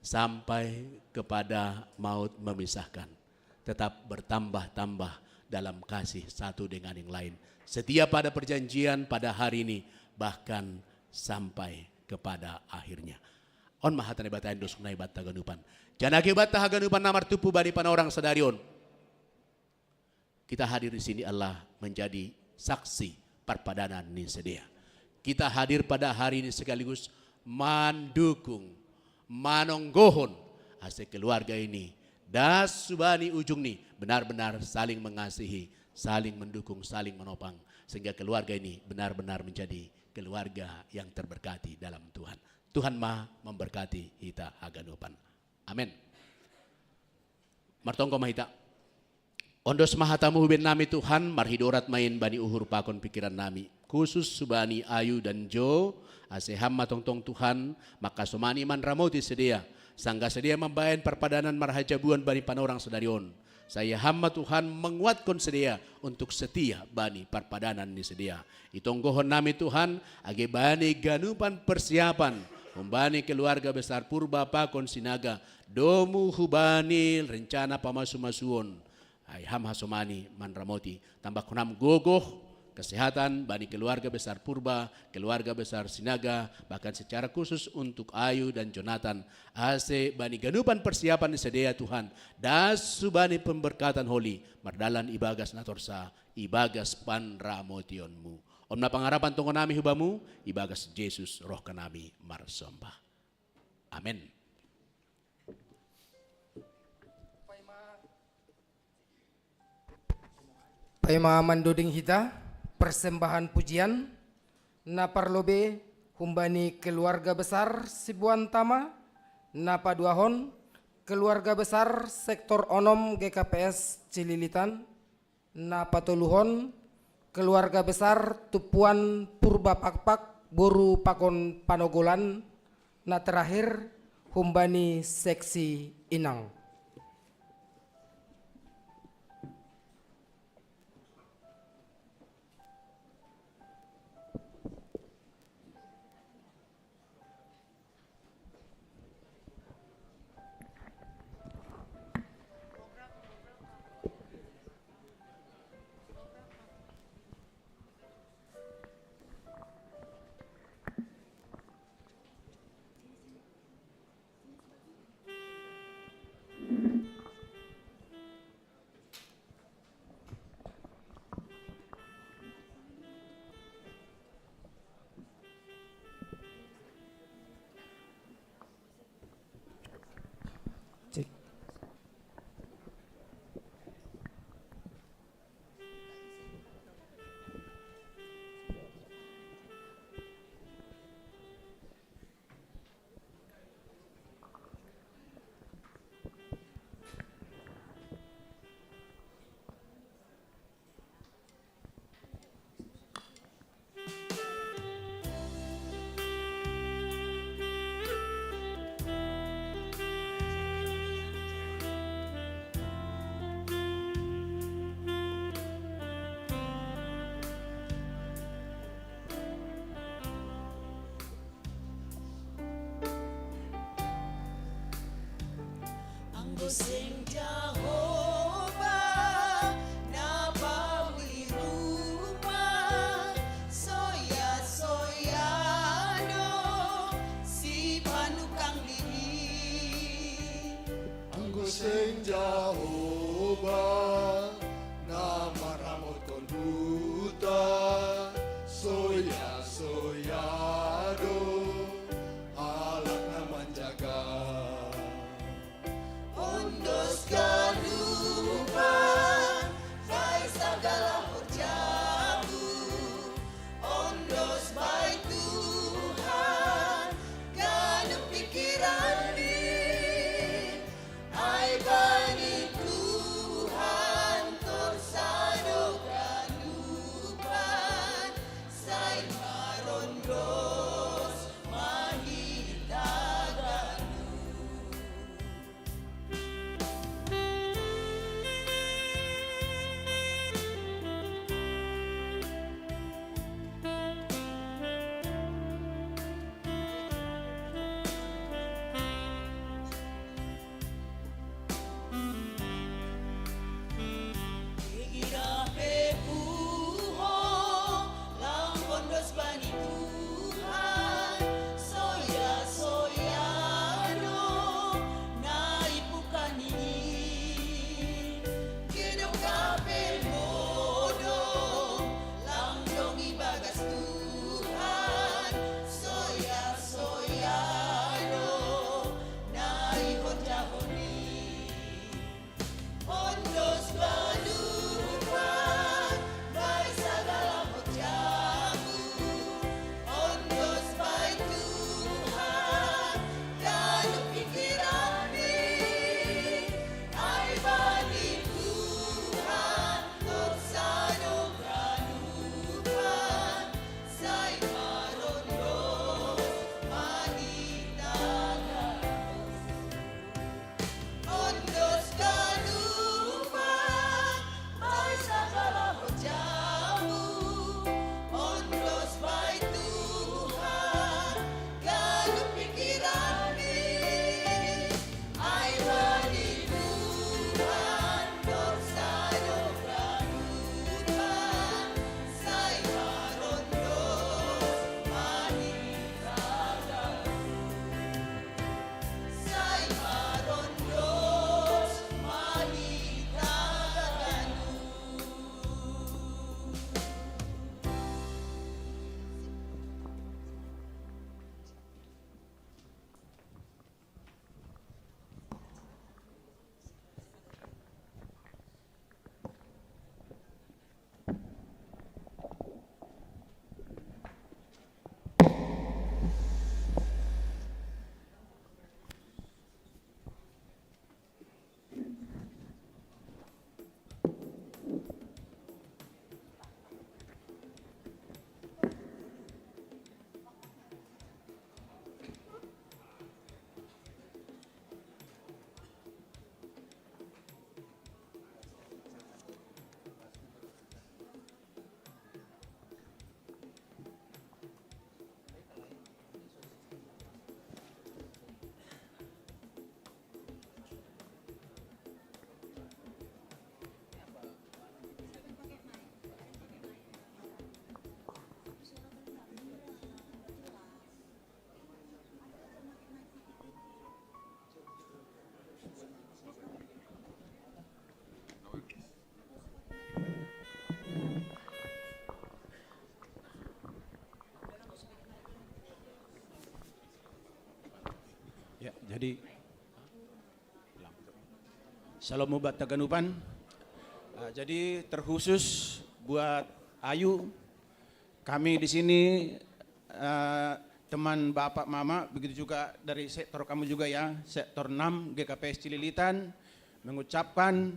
sampai kepada maut memisahkan, tetap bertambah-tambah dalam kasih satu dengan yang lain, setia pada perjanjian pada hari ini, bahkan sampai kepada akhirnya. On ma hata ni Debata, dos na Debata haganupan. Janah age Debata haganupan na martumpu bani panorang sadari on. Kita hadir di sini adalah menjadi saksi parpadanan ni sidea. Kita hadir pada hari ini sekaligus mandukung, manonggohon ase keluarga ini das subani ujung ni benar-benar saling mengasihi, saling mendukung, saling menopang, sehingga keluarga ini benar-benar menjadi keluarga yang terberkati dalam Tuhan. Tuhan ma memberkati hita haganupan. Amen. Martonggo ma hita. Ondos ma hatamu huben nami Tuhan, marhidorat ma in bani uhur pakon pikiran nami. Khusus hubani Ayu dan Jo, ase ham ma tongtong Tuhan, mangkasomani manramoti sidea, sanggah sidea mambahen parpadanan marhajabuan bani panorang sadari on. Sai ham ma Tuhan manguatkon sidea untuk setia bani parpadanan ni sidea. Itonggohon nami Tuhan, age bani ganupan persiapan, humbani keluarga besar Purba pakon Sinaga, domu hubani rencana pamasumasuon. Ai ham hasomani manramoti, tambahkon ham gogoh, kesehatan bani keluarga besar Purba, keluarga besar Sinaga, bahkan secara khusus untuk Ayu dan Jonathan, ase bani ganupan persiapan ni sidea Tuhan, das hubani pemberkatan holi, mardalan ibagas na torsa, ibagas panramotionmu. On ma pangarapan tonggo nami hubamu, ibagas Jesus roh nami marsomba. Amen. Paima mandoding hita persembahan pujian, na parlobei humbani keluarga besar Sibuan Tama, na paduahon keluarga besar sektor onom G K P S Cililitan, na patoluhon keluarga besar Tumpuan Purba Pakpak, boru pakon panogolan, na terakhir humbani seksi Inang. Anggo seng Jahowa na pauli rumah, soya-soya do sipanukang diri. Anggo seng Jahowa na maramotkon huta, soya-soya do halak na manjaga. Ondos ganupan bai sagala horjamu, ondos bai Tuhan ganup pikiranni. Ai bani Tuhan torsa do ganupan. Ya, jadi Shalom buat Taganupan. Ah, jadi terkhusus buat Ayu, kami di sini, eh, teman bapak mama, begitu juga dari sektor kamu juga ya, sektor enam G K P S Cililitan, mengucapkan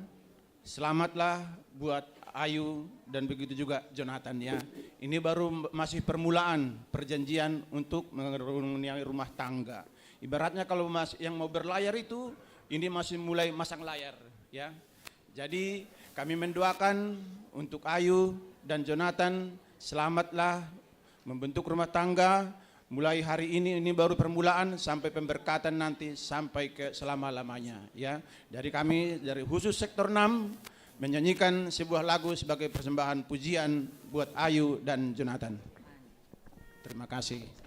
selamatlah buat Ayu dan begitu juga Jonathan ya. Ini baru m- masih permulaan perjanjian untuk mengaruniai rumah tangga. Ibaratnya kalau mas yang mau berlayar itu, ini masih mulai masang layar ya. Jadi kami mendoakan untuk Ayu dan Jonathan, selamatlah membentuk rumah tangga. Mulai hari ini, ini baru permulaan, sampai pemberkatan nanti sampai ke selama-lamanya ya. Dari kami, dari khusus sektor enam, menyanyikan sebuah lagu sebagai persembahan pujian buat Ayu dan Jonathan. Terima kasih.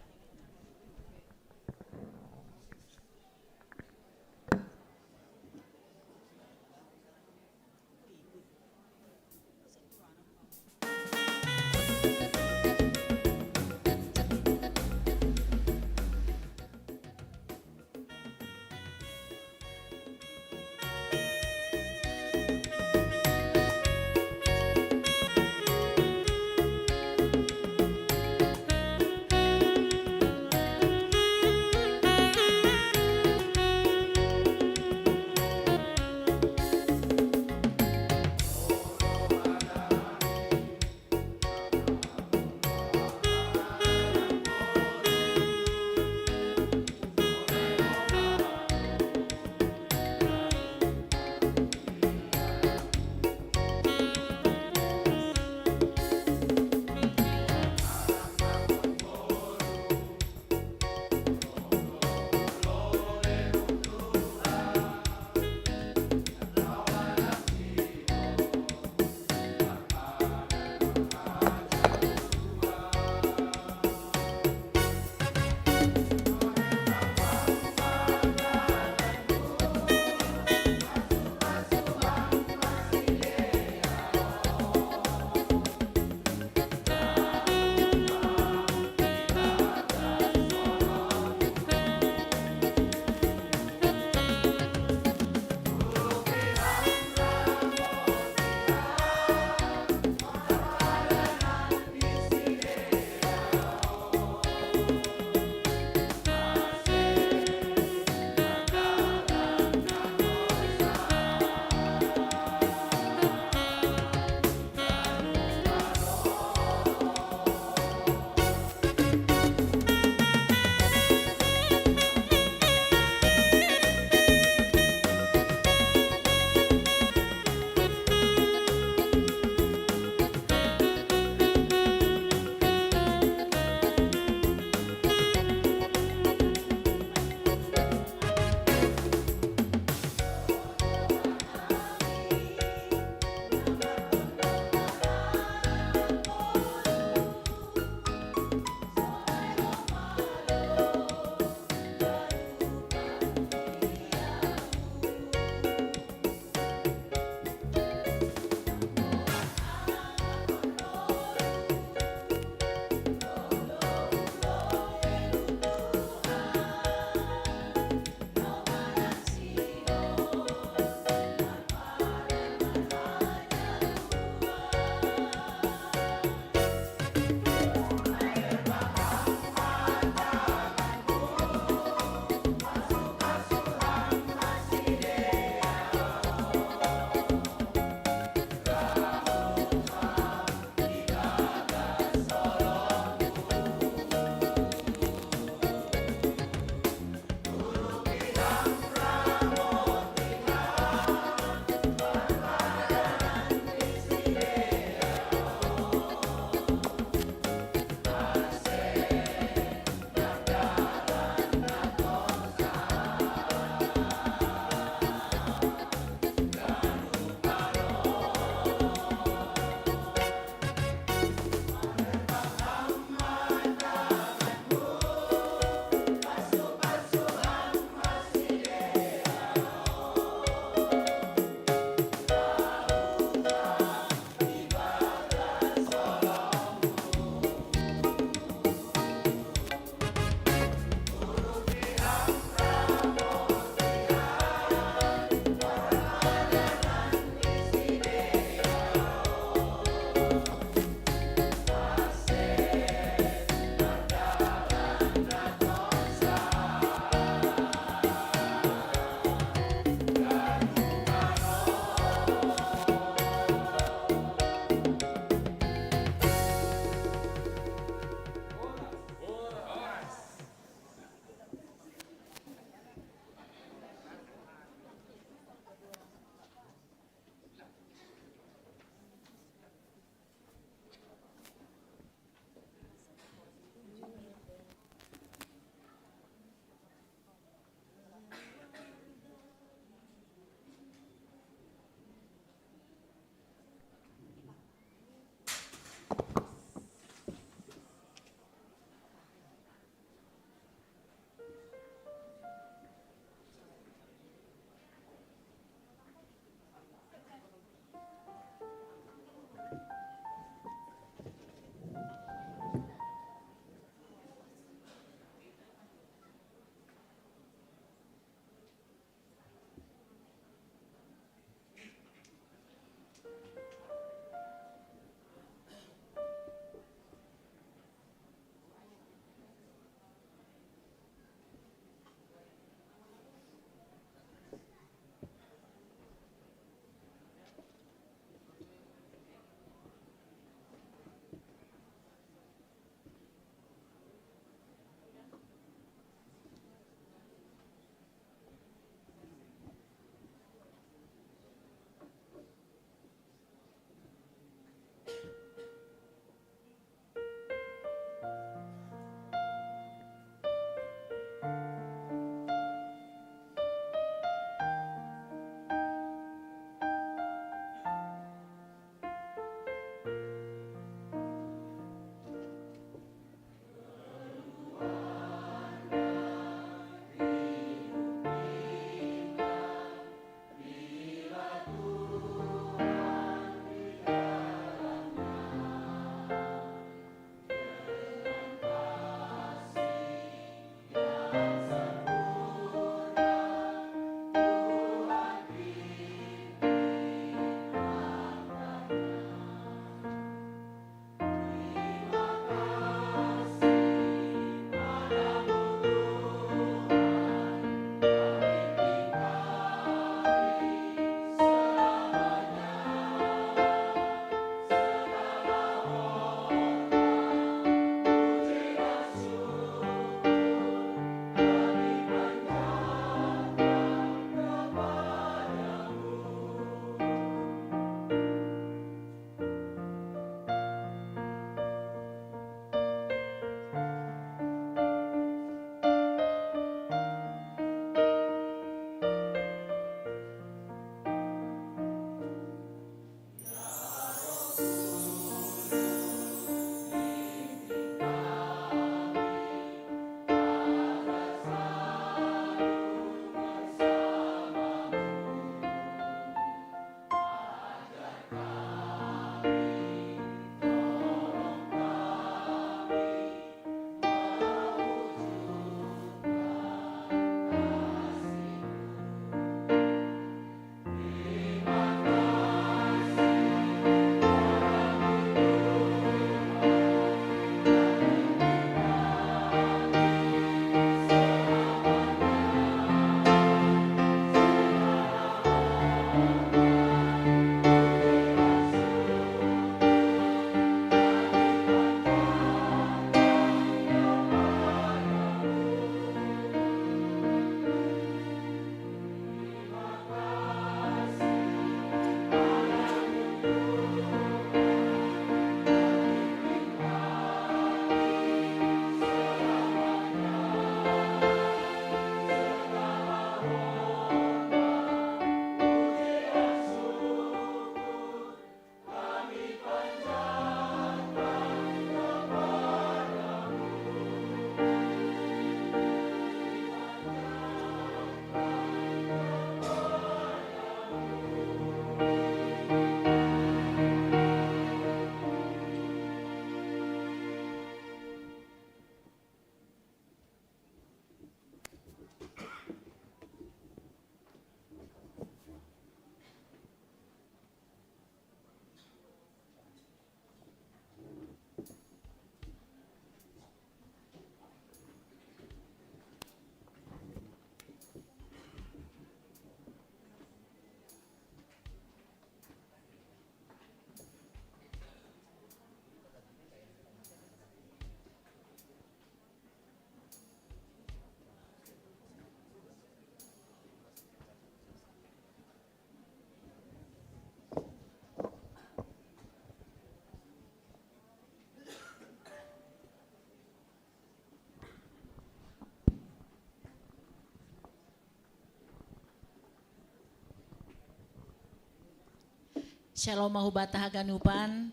Shalom Mahubata Haganupan.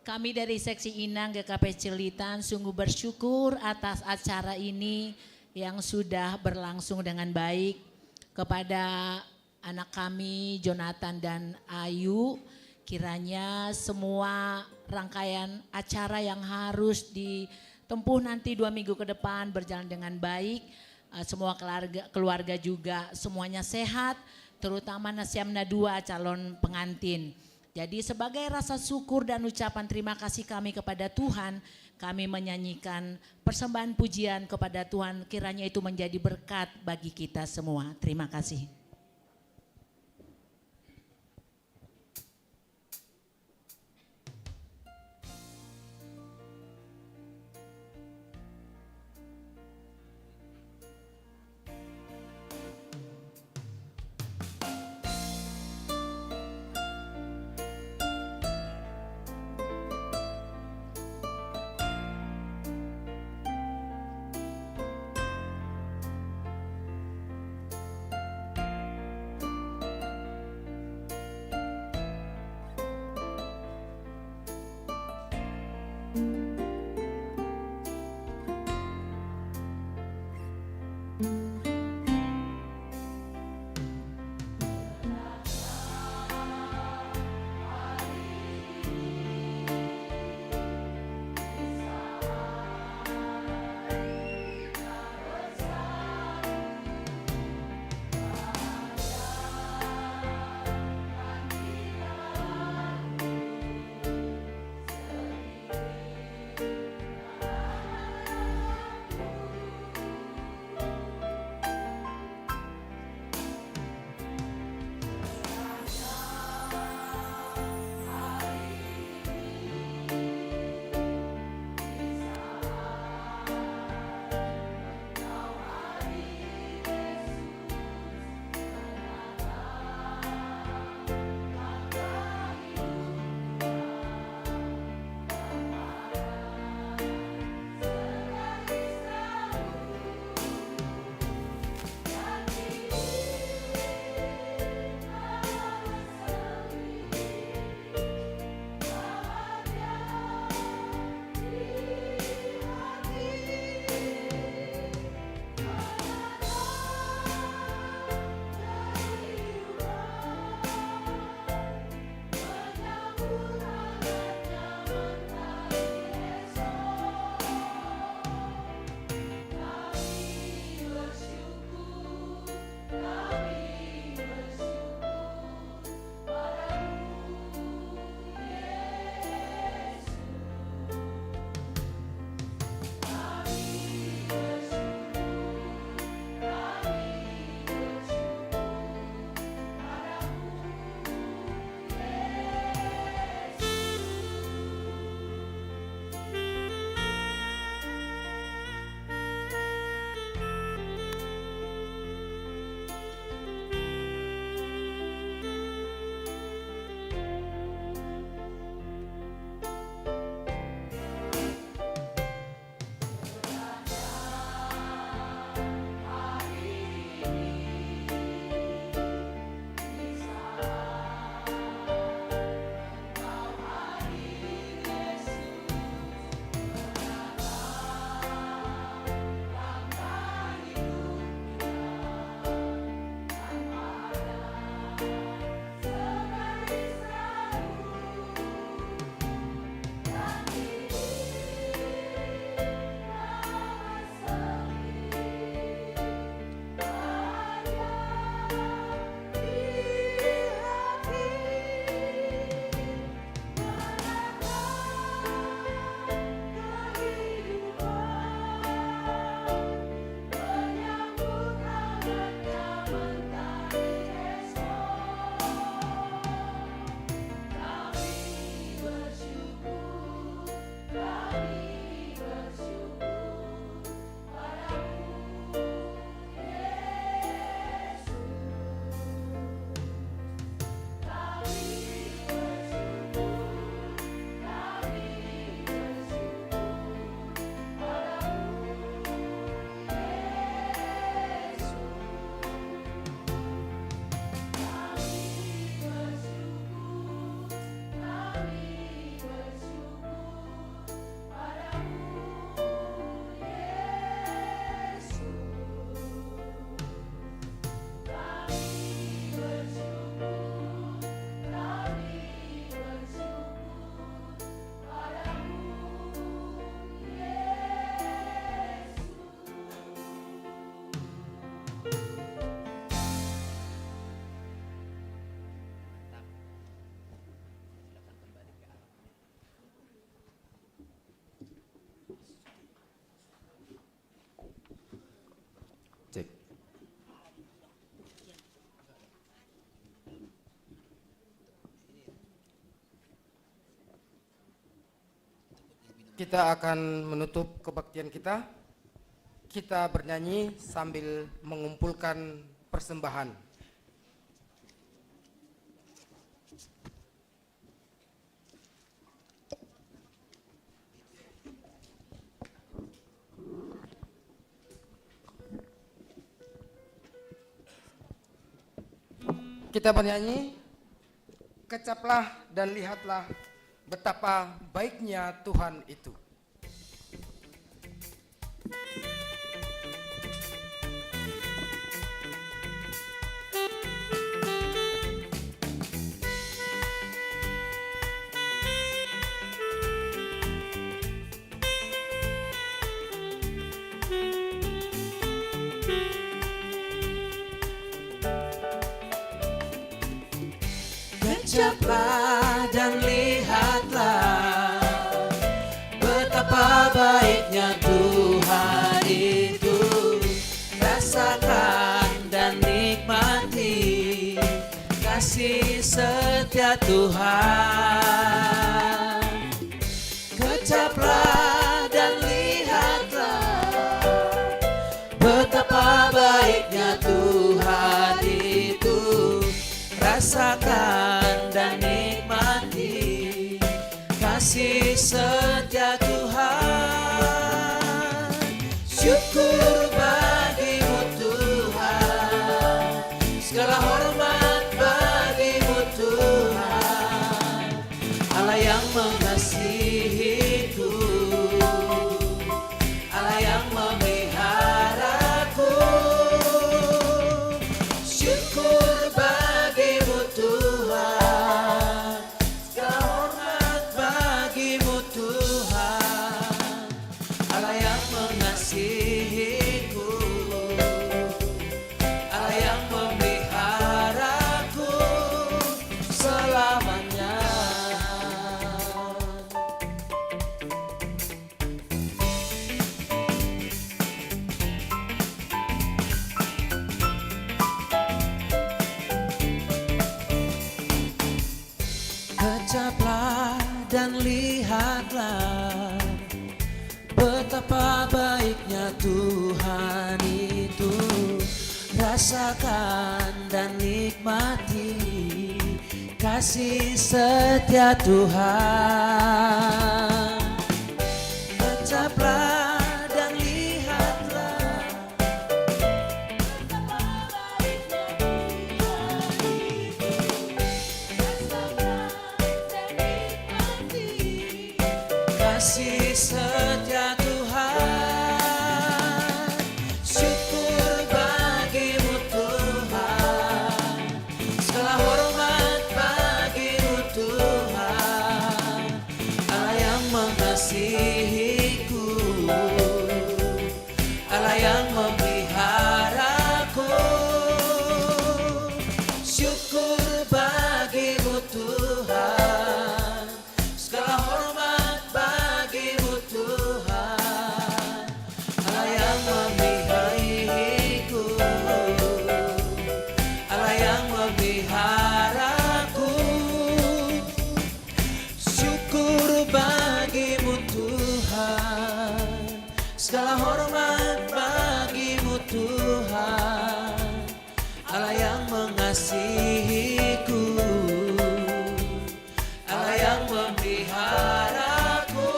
Kami dari Seksi Inang G K P Cililitan sungguh bersyukur atas acara ini yang sudah berlangsung dengan baik. Kepada anak kami Jonathan dan Ayu, kiranya semua rangkaian acara yang harus ditempuh nanti dua minggu ke depan berjalan dengan baik. Eh, semua keluarga, keluarga juga semuanya sehat, terutama Nasiamna dua calon pengantin. Jadi sebagai rasa syukur dan ucapan terima kasih kami kepada Tuhan, kami menyanyikan persembahan pujian kepada Tuhan, kiranya itu menjadi berkat bagi kita semua. Terima kasih. Kita akan menutup kebaktian kita. Kita bernyanyi sambil mengumpulkan persembahan. Kita bernyanyi, "Kecaplah dan lihatlah betapa baiknya Tuhan itu." Kecaplah dan lihatlah betapa baiknya Tuhan itu. Rasakan dan nikmati kasih setia Tuhan. Kecaplah dan lihatlah betapa baiknya Tuhan itu. Rasakan dan nikmati kasih setia Tuhan. Syukur bagimu Tuhan, segala hormat bagimu Tuhan. Allah yang mengasihiku, Allah yang memeliharaku. Syukur bagimu Tuhan, segala hormat bagimu Tuhan. Allah yang mengasihiku, Allah yang memeliharaku selamanya. Kecaplah dan lihatlah betapa baiknya Tuhan itu. Rasakan dan nikmati kasih setia Tuhan. Kecaplah dan lihatlah betapa baiknya Tuhan itu. Rasakan dan nikmati kasih setia Tuhan. Syukur bagimu Tuhan, segala hormat bagimu Tuhan. Allah yang mengasihiku, Allah yang memeliharaku. Syukur bagimu Tuhan, segala hormat bagimu Tuhan. Allah yang memeliharaku, Allah yang memeliharaku. Syukur bagimu Tuhan, segala hormat bagimu Tuhan. Allah yang mengasihiku, Allah yang memeliharaku.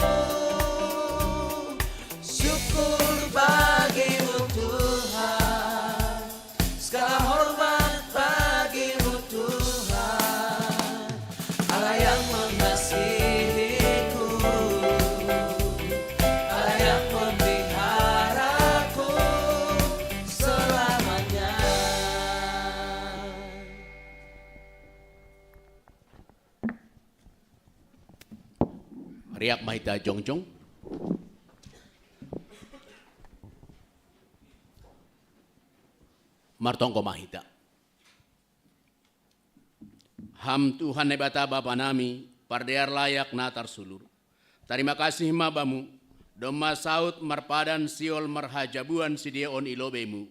Syukur bagimu Tuhan, segala hormat bagimu Tuhan. Allah yang mengasihiku, Allah yang memeliharaku selamanya. Riak ma hita jongjong. Martonggo ma hita. Ham Tuhan Naibata Bapa nami, pardear layak na tarsulur. Tarima kasih ma Bamu, domma saut marpadan sihol marhajabuan sidea on i lobeiMu.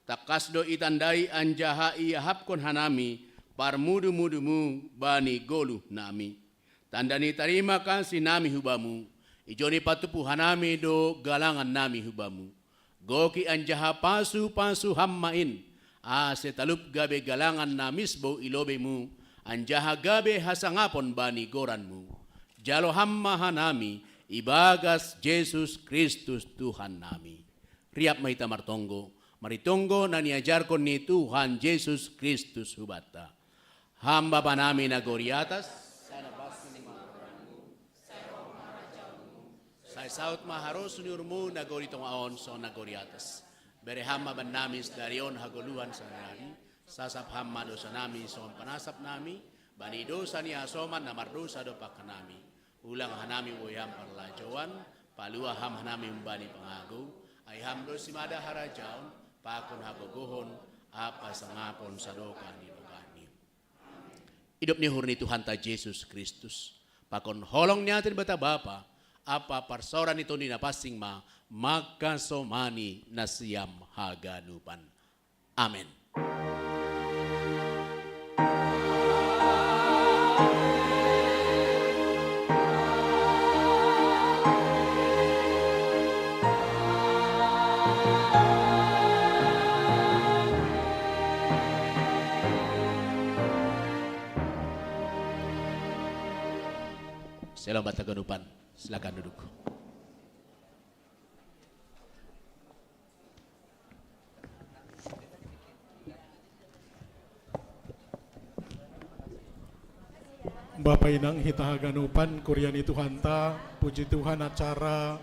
Tangkas do itandai anjaha iahapkon hanami parmudu-muduMu bani goluh nami. Tanda ni tarima kasih nami hu Bamu, Ijo ni patupu hanami do galangan nami hu Bamu. Goki anjaha pasu-pasu Ham ma in, ase talup gabe galangan na misbou i lobei-Mu, anjaha gabe hasangapon bani goran-Mu. Jalo Ham ma hanami, ibagas Jesus Kristus Tuhan nami. Riap ma hita martonggo, maritonggo na niajarkon ni Tuhan Jesus Kristus hubanta. Ham Bapa nami na gori atas, sai saut ma harosuh ni uhur-Mu na gori tonga on songon na gori atas. Bere Ham ma bannami sadari on hagoluhan sahanami, sasap Ham ma dosanami songon panasap nami bani dosa ni hasoman na mardosa dompak hanami. Ulang hanami boi Ham parlajouan, palua Ham hanami humbani pangagou, ai Ham do simada harajaon, pakon hagogohon, ampa hasangapon sadokah ni dokahni. Idop ni uhur ni Tuhanta Jesus Kristus, pakon holong ni atei ni Debata Bapa, ampa parsaoran ni Tondi Napansing ma, mangkasomani nasiam haganupan. Amen. Shalom haganupan, silakan duduk. Bapa inang hita haganupan, kuria ni Tuhanta, puji Tuhan, acara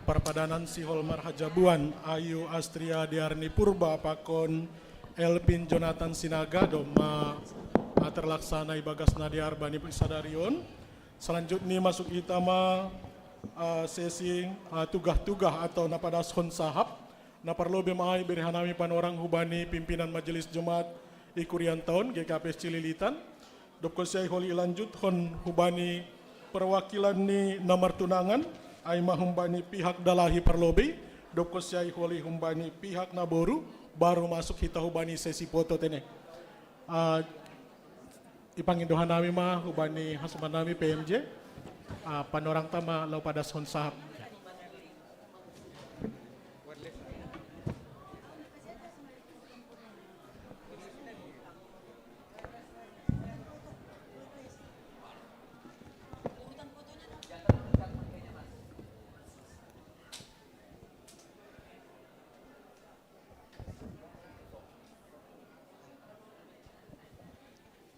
parpadanan sihol marhajabuan Ayu Astria Diarni Purba pakon Elvin Jonathan Sinaga domma, ah, terlaksana ibagas na dear bani sadari on. Selanjutnya masuk hita ma, ah, sesi, ah, tugah-tugah atau na padashon sahap. Na parlobei ma ai bere hanami panorang hubani pimpinan Majelis Jemaat i kurianta on, G K P S Cililitan. Dob konsi ai holi ilanjuthon hubani perwakilan ni na martunangan, ai ma humbani pihak dalahi parlobei, dob konsi ai holi humbani pihak naboru, baru masuk hita hubani sesi foto tene. Ah, ipangindo hanami ma hubani hasoman nami P M J, ah, panorangta ma laho padashon sahap.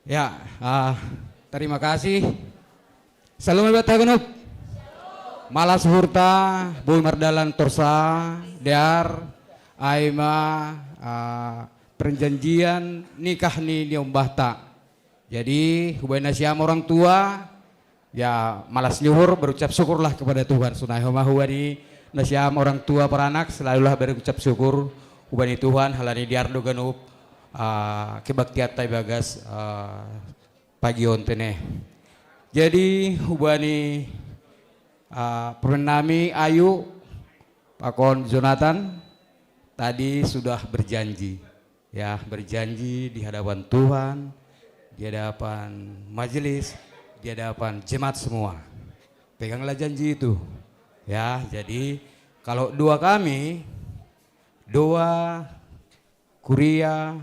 Ya, ah, terima kasih. Shalom buat haganup. Malas hurta, boi mardalan torsa, dear, ai ma, ah, perjanjian nikah ni niombahta. Jadi, hubani nasiam orang tua, ya, malas ni uhur, berucap syukurlah kepada Tuhan. Sonai homa hubani nasiam orang tua paranak, selalulah berucap syukur hubani Tuhan, halani dear do ganup, ah, kebaktianta ibagas, ah, pagi on tene. Jadi, hubani, ah, parumaen nami Ayu, pakon Jonathan, tadi sudah berjanji. Ya, berjanji di hadapan Tuhan, di hadapan majelis, di hadapan jemaat semua. Peganglah janji itu. Ya, jadi kalau doa kami, doa kuria,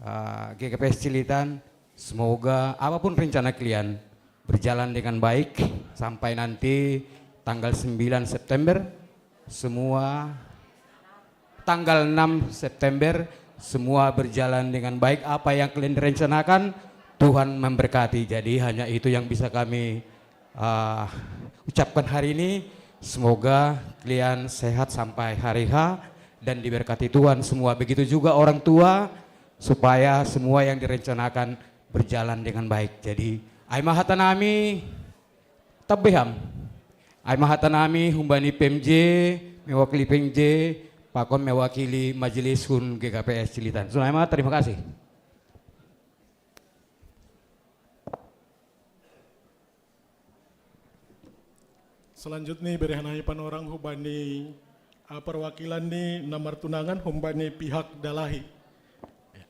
ah, G K P S Cililitan, semoga apapun rencana kalian berjalan dengan baik sampai nanti tanggal sembilan September, semua tanggal enam September, semua berjalan dengan baik. Apa yang kalian rencanakan, Tuhan memberkati. Jadi, hanya itu yang bisa kami, ah, ucapkan hari ini. Semoga kalian sehat sampai hari H dan diberkati Tuhan semua. Begitu juga orang tua, supaya semua yang direncanakan berjalan dengan baik. Jadi, ai ma hata nami, Tabe Ham. Ai ma hata nami humbani P M J, mewakili P M J, pakon mewakili majelis hun G K P S Cililitan. Sonai ma, terima kasih. Selanjutnya bere hanami panorang humbani, ah, perwakilan ni na martunangan humbani pihak dalahi. Ya.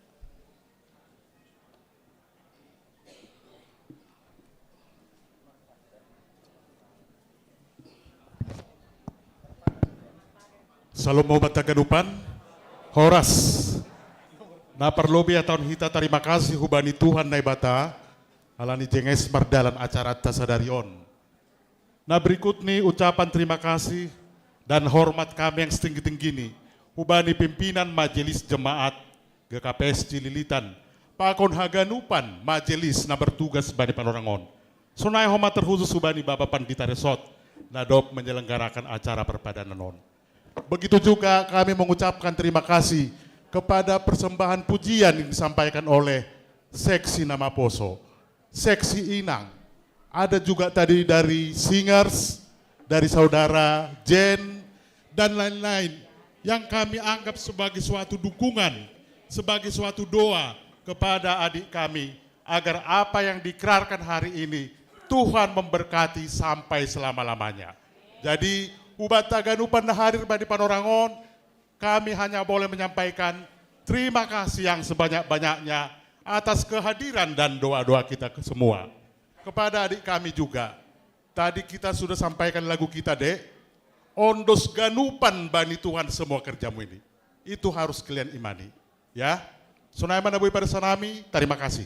Shalom, mau bata ganupan. Horas. Na parlobi ataon hita tarima kasih hubani Tuhan Naibata, alani jenges mardalan acara ta sadari on. Na berikut ni ucapan terima kasih dan hormat kami yang setinggi-tinggi ni hubani pimpinan Majelis Jemaat G K P S Cililitan, pakon haganupan majelis na bertugas bani panorangon. Sonai homa terkhusus hubani Bapa Pandita Resort, na dob menyelenggarakan acara perpadanan on. Begitu juga kami mengucapkan terima kasih kepada persembahan pujian yang disampaikan oleh seksi na maposo, seksi inang. Ada juga tadi dari singers, dari saudara Jen, dan lain-lain yang kami anggap sebagai suatu dukungan, sebagai suatu doa kepada adik kami, agar apa yang diikrarkan hari ini Tuhan memberkati sampai selama-lamanya. Jadi, ubat taganupan na hadir bani panorangon, kami hanya boleh menyampaikan terima kasih yang sebanyak-banyaknya atas kehadiran dan doa-doa kita ke semua. Kepada adik kami juga, tadi kita sudah sampaikan lagu kita, Dek. Ondos ganupan bani Tuhan semua kerjamu ini. Itu harus kalian imani. Ya, sonai ma na boi paresanami, terima kasih.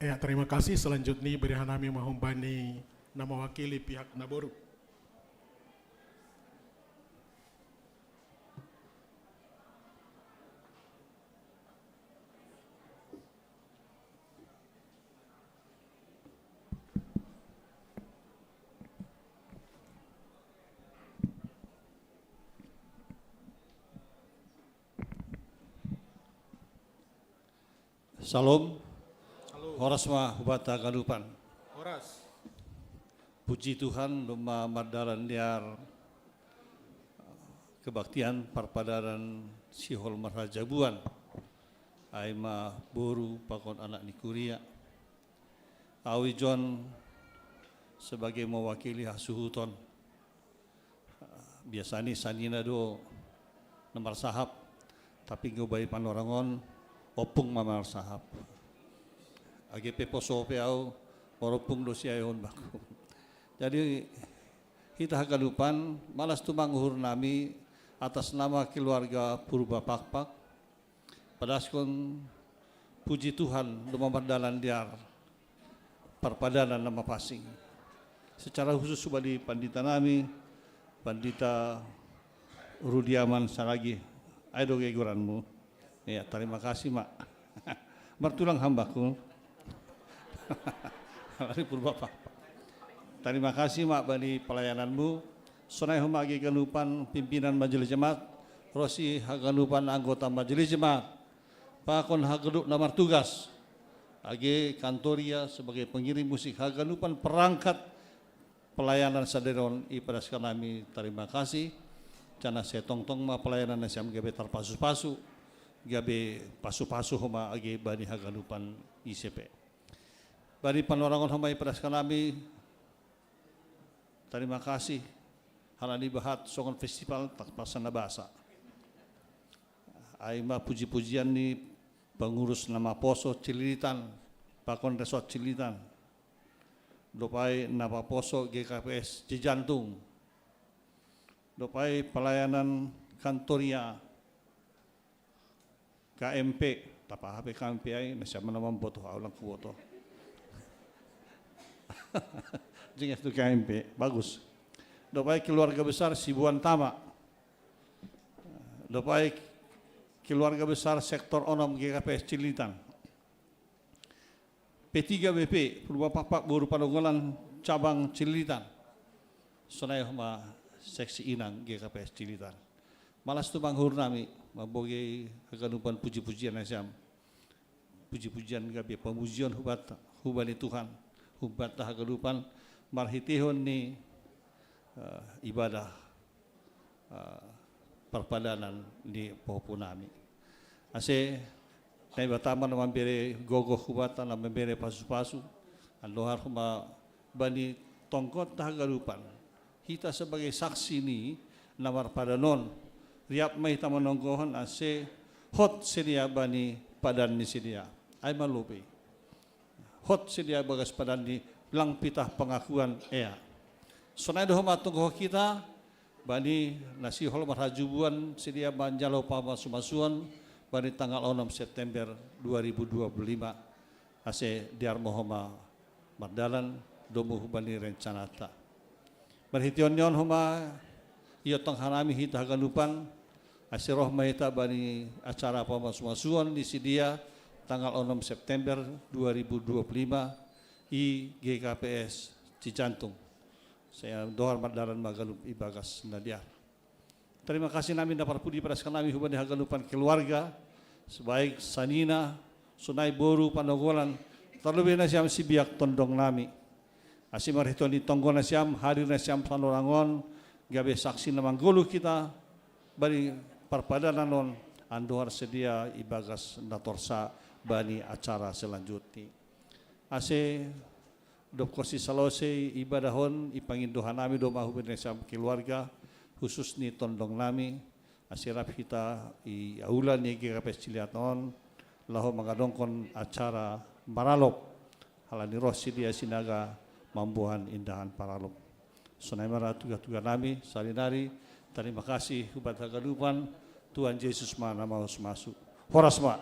Ya, terima kasih. Selanjutnya beri hanami mahumbani nama wakili pihak naboru. Shalom. Horas ma hubata ganupan. Horas. Puji Tuhan, domma mardalan dear kebaktian parpadanan sihol marhajabuan. Ai ma boru pakon anak ni kuria. Au ijon sebagai mewakili hasuhuton. Biasani sanina do na marsahap, tapi nggo bani panorangon ompung ma marsahap. Age pe poso pe au, marompung do siaihon bangku. Jadi hita haganupan malas tumang uhur nami atas nama keluarga Purba Pakpak, padaskon puji Tuhan domma mardalan dear parpadanan na mapansing. Secara khusus hubani pandita nami, Pandita Rudiaman Saragi, ai do gegoranmu. Ya, terima kasih ma. Martulang hambaku. Dari Purba Pakpak. Terima kasih ma bani pelayananmu. Sonai homa age ganupan pimpinan majelis jemaat, ro si haganupan anggota majelis jemaat, pakon haganup na martugas, age kantor ia sebagai pengiring musik, haganupan perangkat pelayanan sadari on, ipadaskon nami terima kasih. Janah sai tongtong ma pelayanan nasiam gabe tarpasu-pasu, gabe pasu-pasu homa age bani haganupan ise pe. Bani panorangon homa ipadaskon nami terima kasih, halani bahat songon festival tarpaksa na basa. Ai ma puji-pujian ni pengurus na maposo Cililitan, pakon resort Cililitan. Dob ai na maposo G K P S Cijantung. Dob ai pelayanan kantor ia K M P, tapa hape K M P ai, nasiam ma na mamboto, au lang huboto. Jinges tu K M P, bagus. Dob ai keluarga besar Sibuan Tama. Dob ai keluarga besar sektor onom G K P S Cililitan. P tiga B P, Purba Pakpak Boru Panunggalan cabang Cililitan. Sonai homa seksi inang G K P S Cililitan. Malas tumang uhur nami, mambogei haganupan puji-pujian nasiam. Puji-pujian gabe pamujion hubata, hubani Tuhan, hubata haganupan marhiteihon ni uh, ibadah uh, parpadanan ni pahompu nami. Ase Naibata ma na mambere gogoh hubata, na mambere pasu-pasu, andohar homa bani tongkot haganupan. Hita sebagai saksi ni na marpadan on, riap ma hita manonggohon ase hot sidea bani padan ni sidea. Ai ma lobei. Hot sidea bagas padan ni lang pitah pengakuan ea. Sonai do homa tonggohon hita bani na sihol marhajubuan, sedia manjalo pamasumasuon bani tanggal onom September dua ribu dua puluh lima, ase dear ma homa mardalan domu hubani rencanata. Marhiteon ni on homa iotong hanami hita haganupan, ase roh ma hita bani acara pamasumasuon ni sedia tanggal onom September dua ribu dua puluh lima i G K P S Cijantung. Sai dohor mardalan ma ganup ibagas na dear. Tarima kasih nami na parpudi paraskan nami hubani haganupan keluarga, baik sanina, sonai boru panogolan, tarlobei nasiam sibiak tondong nami. Ase marhiteon ni tonggo nasiam, hadir nasiam salurangon, gabe saksi na manggoluh hita bani parpadanan on, andohar sedia ibagas na torsa bani acara selanjutni. Ase dob konsi salosei ibadah on, ipangindo hanami do ma hubani nasiam keluarga, khusus ni tondong nami, ase rap hita i aula ni G K P S Cileilitan on, laho mangadongkon acara maralop, halani roh sedia Sinaga mamboan indahan paralop. Sonai ma ra tugah-tugah nami, sahali nari, tarima kasih hubani haganupan, Tuhan Jesus ma na maus-masu. Horas ma.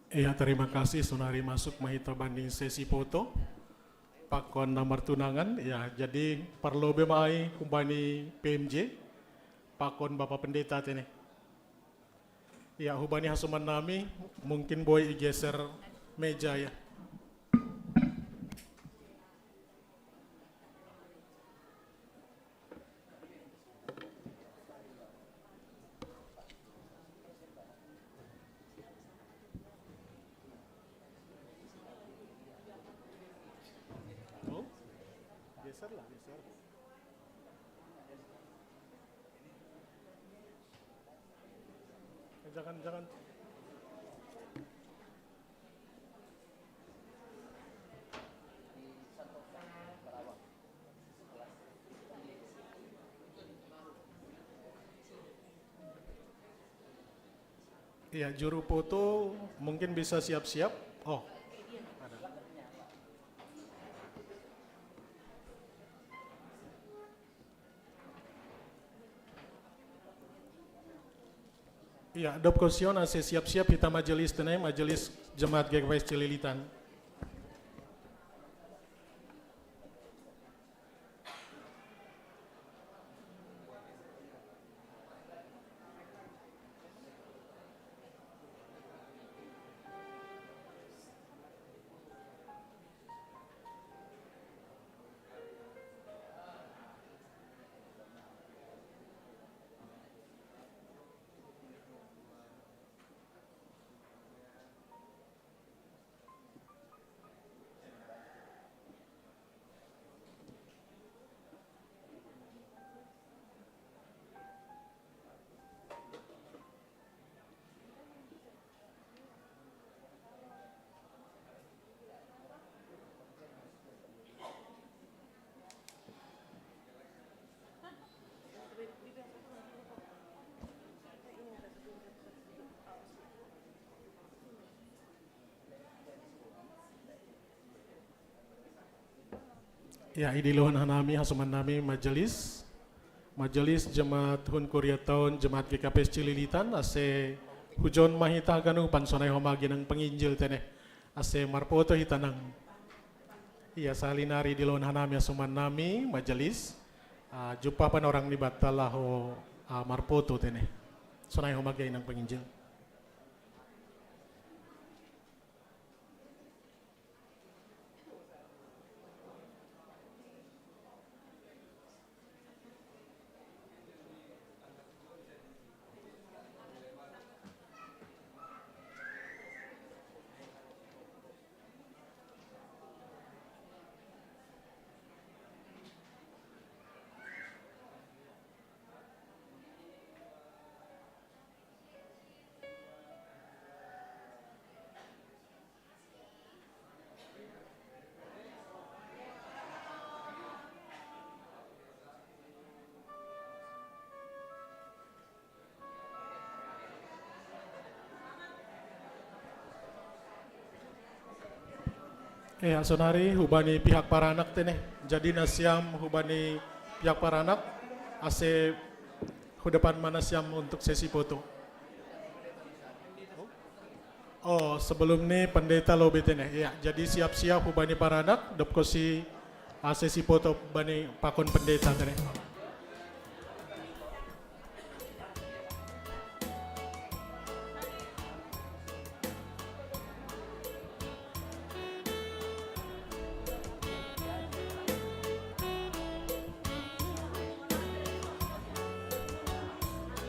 Iya, tarima kasih, sonari masuk ma hita bani sesi foto. Pakon na martunangan, ya, jadi parlobei ma ai hubani P M J, pakon Bapak Pendeta tene. Ya, hubani hasoman nami, mungkin boi igeser meja ya. Oh, geser lah, geser. Eh, jangan, jangan. Iya, juru foto mungkin bisa siap-siap. Oh, ada. Iya, dob konsi on ase siap-siap hita majelis tene, majelis jemaat G K P S Cileilitan. Ya, i dilohon hanami, hasoman nami majelis. Majelis jemaat hun kuria toun jemaat G K P S Cileilitan, ase hujon ma hita haganupan, sonai homa ginang penginjil tene. Ase marfoto hita nang. Iya, sahali nari dilohon hanami, hasoman nami majelis. Ah, jumpah panorang ni banta laho, ah, marfoto tene. Sonai homa ginang penginjil. Eh, sonari hubani pihak paranak tene, Jadi na siam hubani pihak paranak, ase hu depan ma na siam untuk sesi foto. Oh, sebelum ni pendeta lobei tene. Ya, jadi siap-siap hubani paranak, dop kosi, ah, sesi foto bani pakon pendeta tene.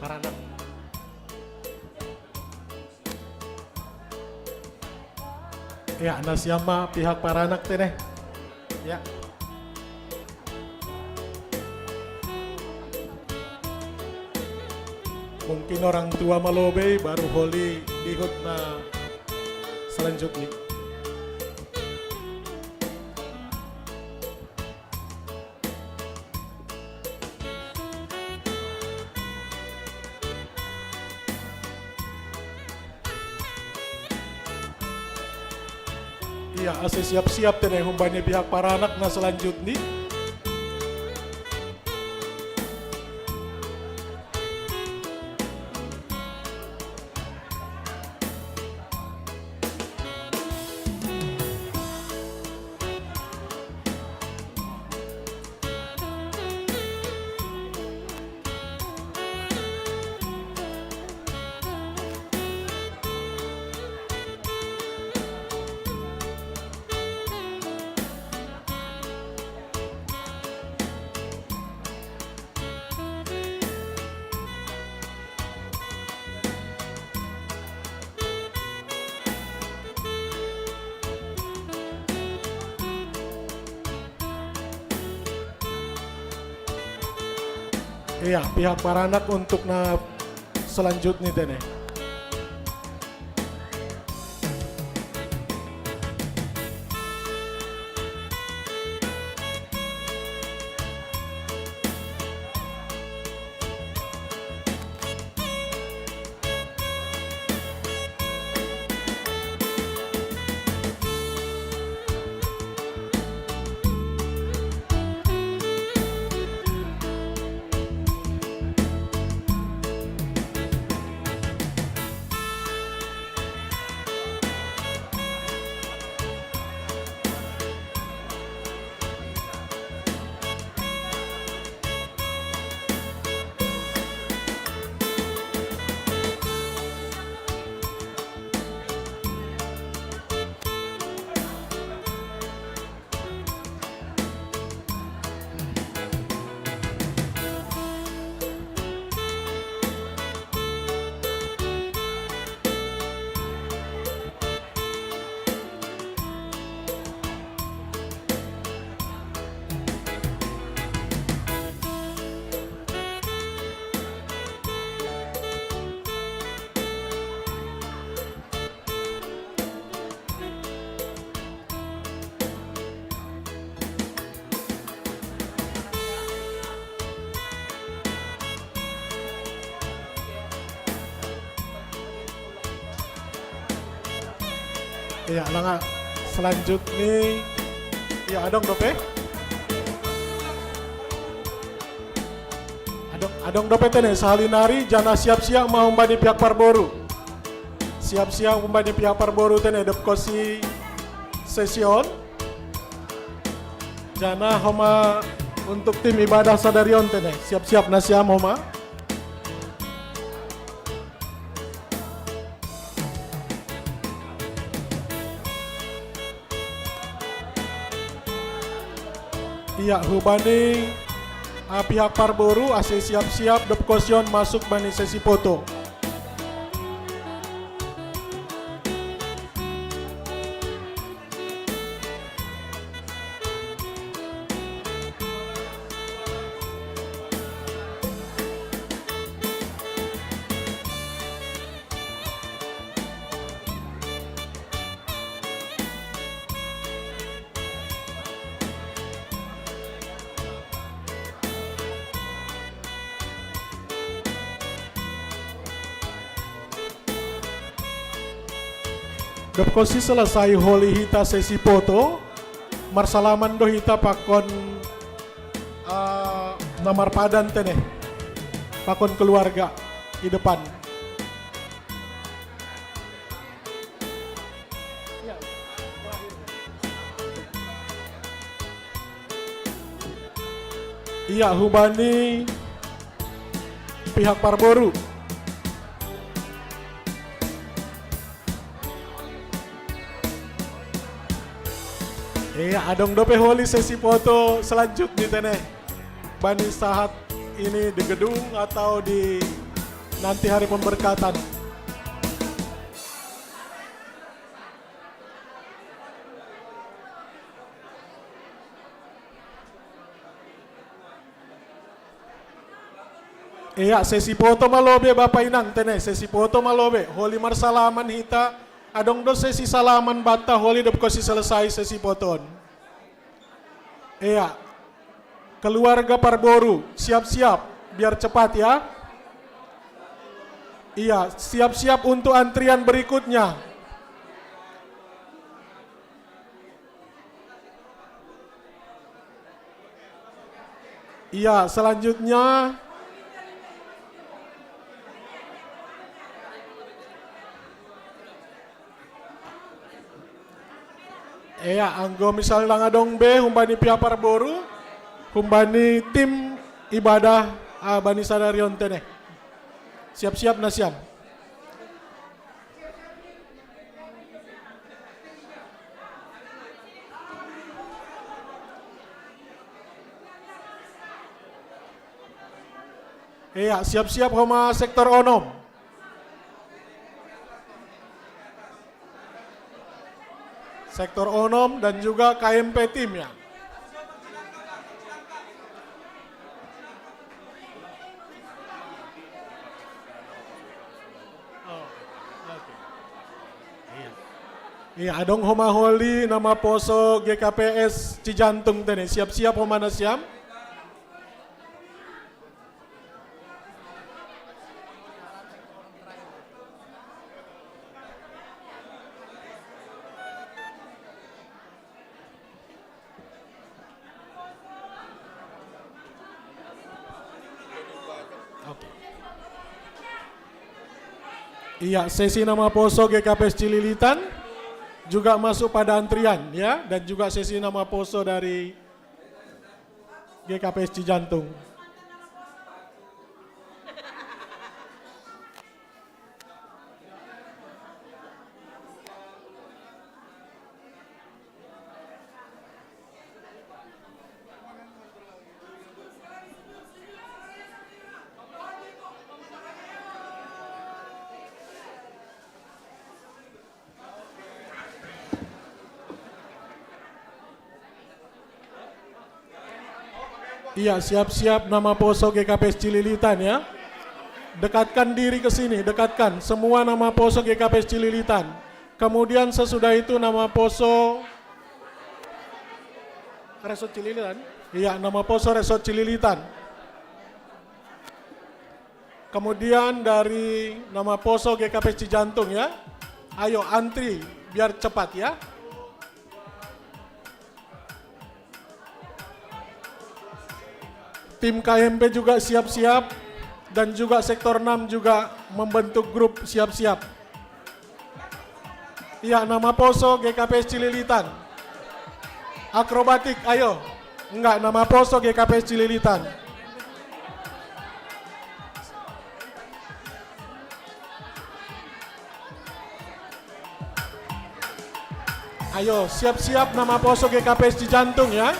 Paranak. Ya, na siam ma pihak paranak tene. Ya. Mungkin orang tua ma lobei baru holi dihut na selanjutnya. Iya, ase siap-siap tene hubani pihak paranak na selanjutnya. Iya, pihak paranak untuk na selanjutnya tene. Iya, langa selanjutnya. Iya, adong dope. Adong, adong dope tene, sahali nari, jana siap-siap ma hubani pihak parboru. Siap-siap hubani pihak parboru tene, dop kosi sesi on. Jana homa untuk tim ibadah sadari on tene. Siap-siap na siam homa. Iya, hubani, ah, pihak parboru, ase siap-siap, dop kosi on masuk bani sesi foto. Dop kosi selesai holi hita sesi foto, Marsalaman do hita pakon, eh, na marpadan te ne, pakon keluarga i depan. Iya, hubani pihak parboru. Iya, adong dope holi sesi foto selanjutnya te ne. Bani saat ini di gedung atau di nanti hari pemberkatan. Iya, sesi foto ma lobe Bapa Inang te ne, sesi foto ma lobe. Holi marsalaman hita, adong do sesi salaman banta holi dob ko si selesai sesi fotoon. Iya. Keluarga parboru, siap-siap, biar cepat ya. Iya, siap-siap untuk antrian berikutnya. Iya, selanjutnya. Iya, anggo misal nang adong be humbani pihak parboru, humbani tim ibadah, ah, bani sadari on te ne. Siap-siap na siam. Iya, siap-siap homa sektor onom. Sektor onom dan juga K M P tim ya. Oh, oke. Iya. Iya, adong homa holi na maposo G K P S Cijantung te ne. Siap-siap homa na siam. Oke. Iya, sesi na maposo G K P S Cililitan juga masuk pada antrian ya, dan juga sesi na maposo dari G K P S Cijantung. Iya, siap-siap na maposo G K P S Cililitan ya. Dekatkan diri ke sini, dekatkan. Semua na maposo G K P S Cililitan. Kemudian sesudah itu na maposo Resort Cililitan. Iya, na maposo Resort Cililitan. Kemudian dari na maposo G K P S Cijantung ya. Ayo antri biar cepat ya. Tim K M P juga siap-siap dan juga sektor enam juga membentuk grup siap-siap. Iya, na maposo G K P S Cililitan. Akrobatik, ayo. Enggak, na maposo G K P S Cililitan. Ayo, siap-siap na maposo G K P S Cijantung ya.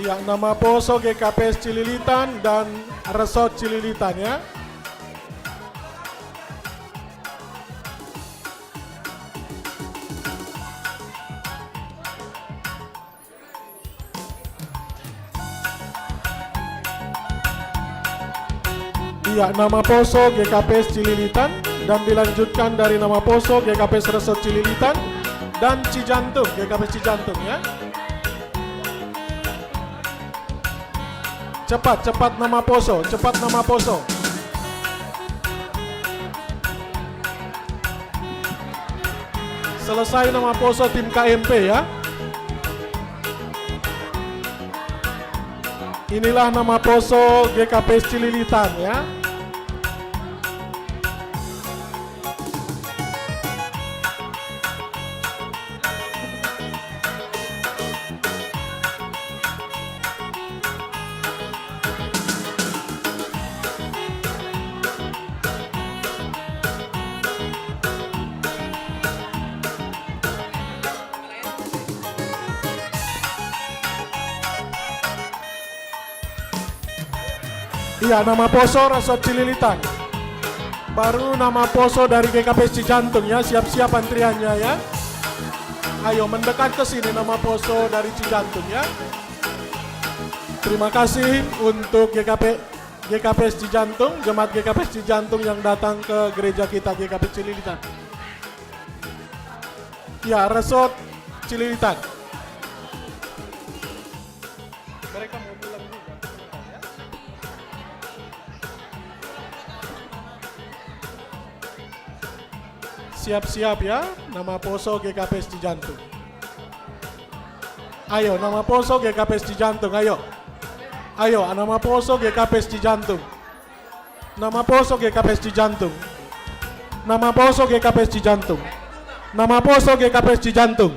Iya, na maposo G K P S Cililitan dan Resort Cililitan ya. Iya, na maposo G K P S Cililitan dan dilanjutkan dari na maposo G K P S Resort Cililitan dan Cijantung, G K P S Cijantung ya. Cepat, cepat na maposo, cepat na maposo. Selesai nama poso tim K M P ya. Inilah nama poso G K P S Cililitan ya. Iya, nama poso Resort Cililitan. Baru nama poso dari G K P S Cijantung ya, siap-siap antriannya ya. Ayo mendekat ke sini nama poso dari Cijantung ya. Terima kasih untuk G K P, G K P S Cijantung, jemaat G K P S Cijantung yang datang ke gereja kita G K P Cililitan. Ya, Resort Cililitan. Mereka mau pulang juga. Siap-siap ya, nama poso G K P S Cijantung. Ayo, nama poso G K P S Cijantung, ayo. Ayo, nama poso G K P S Cijantung. Nama poso G K P S Cijantung. Nama poso G K P S Cijantung. Nama poso G K P S Cijantung.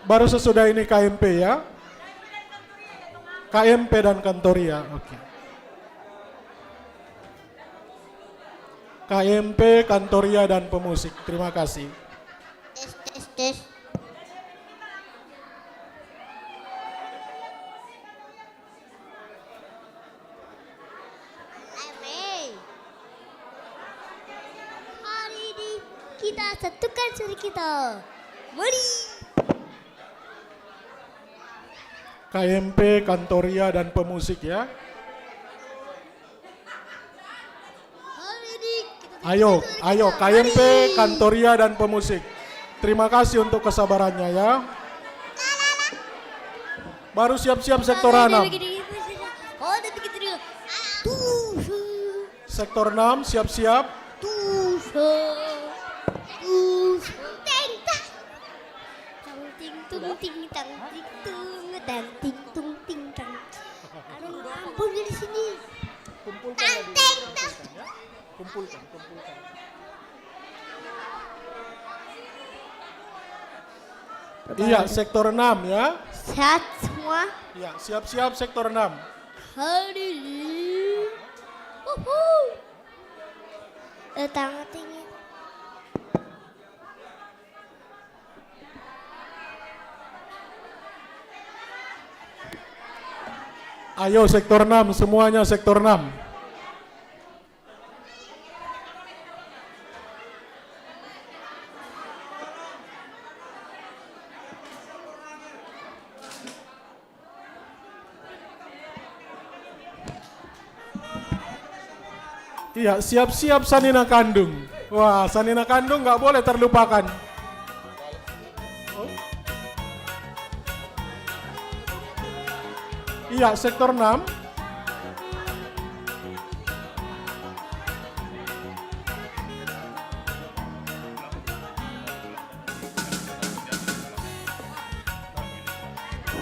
Baru sesudah ini K M P ya. K M P dan Kantoria, oke. K M P, Kantoria, dan pemusik. Terima kasih. Tes, tes, tes. Amin. Hari ini kita satukan suara kita. Mari. K M P, Kantoria, dan pemusik ya. Hari ini kita satukan suara kita. Ayo, ayo, K M P, Mari. Kantoria, dan pemusik. Terima kasih untuk kesabarannya ya. Baru siap-siap sektor enam. Oh, udah begitu dulu. Tuh. Sektor enam, siap-siap. Tuh. Tuh. Teng, tang. Tang, ting, tung, ting, tang, ting, tung, tang, ting, tung, ting, tang. Aduh, ampun, di sini. Kumpulkan lagi, kumpulkan, ya. Kumpulkan, kumpulkan. Iya, sektor enam ya. Sehat semua? Ya, siap-siap sektor enam. Hari ini. Uhu. Eh, tangan tinggi. Ayo, sektor enam, semuanya sektor enam. Iya, siap-siap Sanina Kandung. Wah, Sanina Kandung nggak boleh terlupakan. Oh. Iya, sektor enam.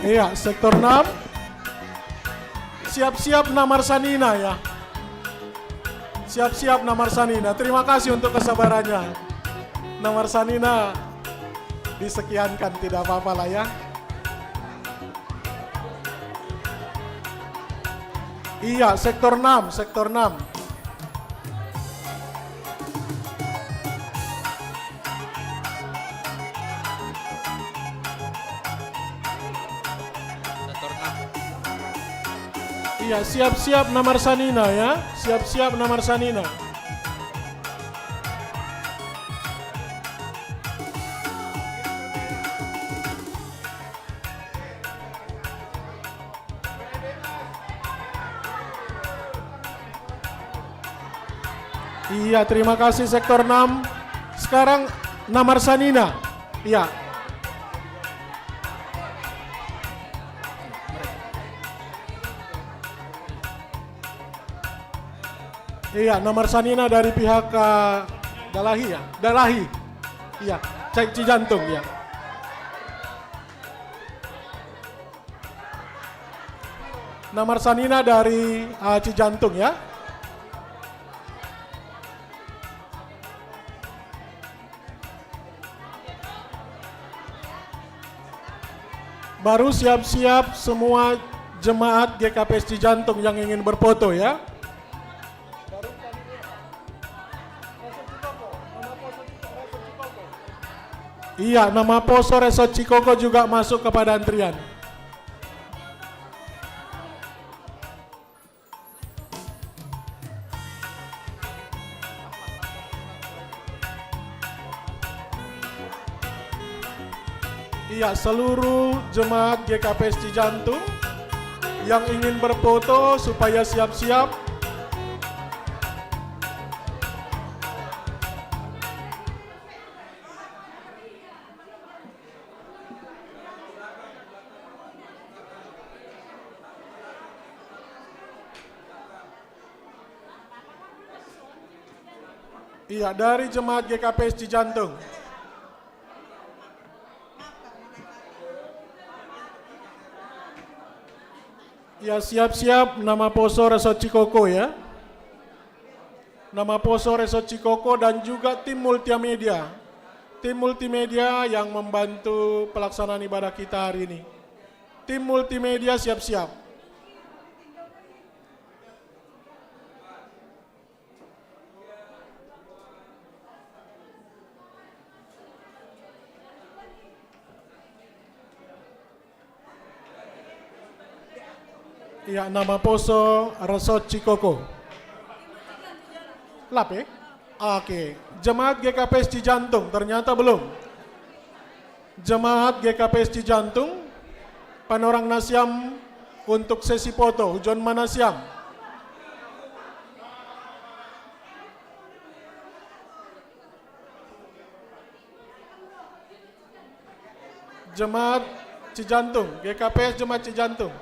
Iya, sektor enam. Siap-siap Namar Sanina ya. Siap-siap Namar Sanina. Terima kasih untuk kesabarannya. Namar Sanina disekiankan, tidak apa-apa lah ya. Iya, sektor enam, sektor enam. Iya, siap-siap Namar Sanina ya. Siap-siap Namar Sanina. Iya, terima kasih sektor enam. Sekarang Namar Sanina. Iya. Iya, nomor sanina dari pihak, eh, Dalahi ya? Dalahi. Iya, cek Cijantung ya. Nomor sanina dari, eh, Cijantung ya. Baru siap-siap semua jemaat G K P S Cijantung yang ingin berfoto ya. Iya, nama poso Resort Cikoko juga masuk kepada antrian. Iya, seluruh jemaat G K P S Cijantung yang ingin berfoto supaya siap-siap. Iya, dari jemaat G K P S Cijantung. Ya, siap-siap nama poso Resort Cikoko ya. Nama poso Resort Cikoko dan juga tim multimedia. Tim multimedia yang membantu pelaksanaan ibadah kita hari ini. Tim multimedia siap-siap. Iya, nama poso Resort Cikoko. Lap ya? Oke, jemaat G K P S Cijantung ternyata belum. Jemaat G K P S Cijantung, panorang nasiam untuk sesi foto, hujon mana siam? Jemaat Cijantung, G K P S Jemaat Cijantung.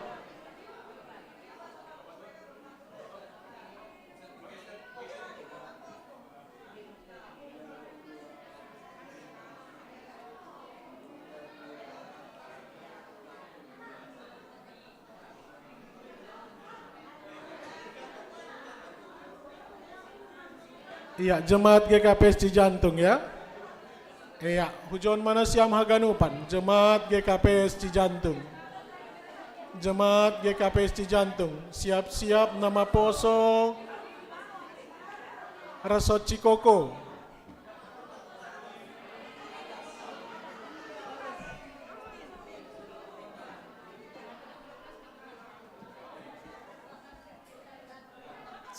Iya, jemaat G K P S Cijantung ya. Iya, hujon mana siam haganupan, jemaat G K P S Cijantung. Jemaat G K P S Cijantung, siap-siap nama poso Resort Cikoko.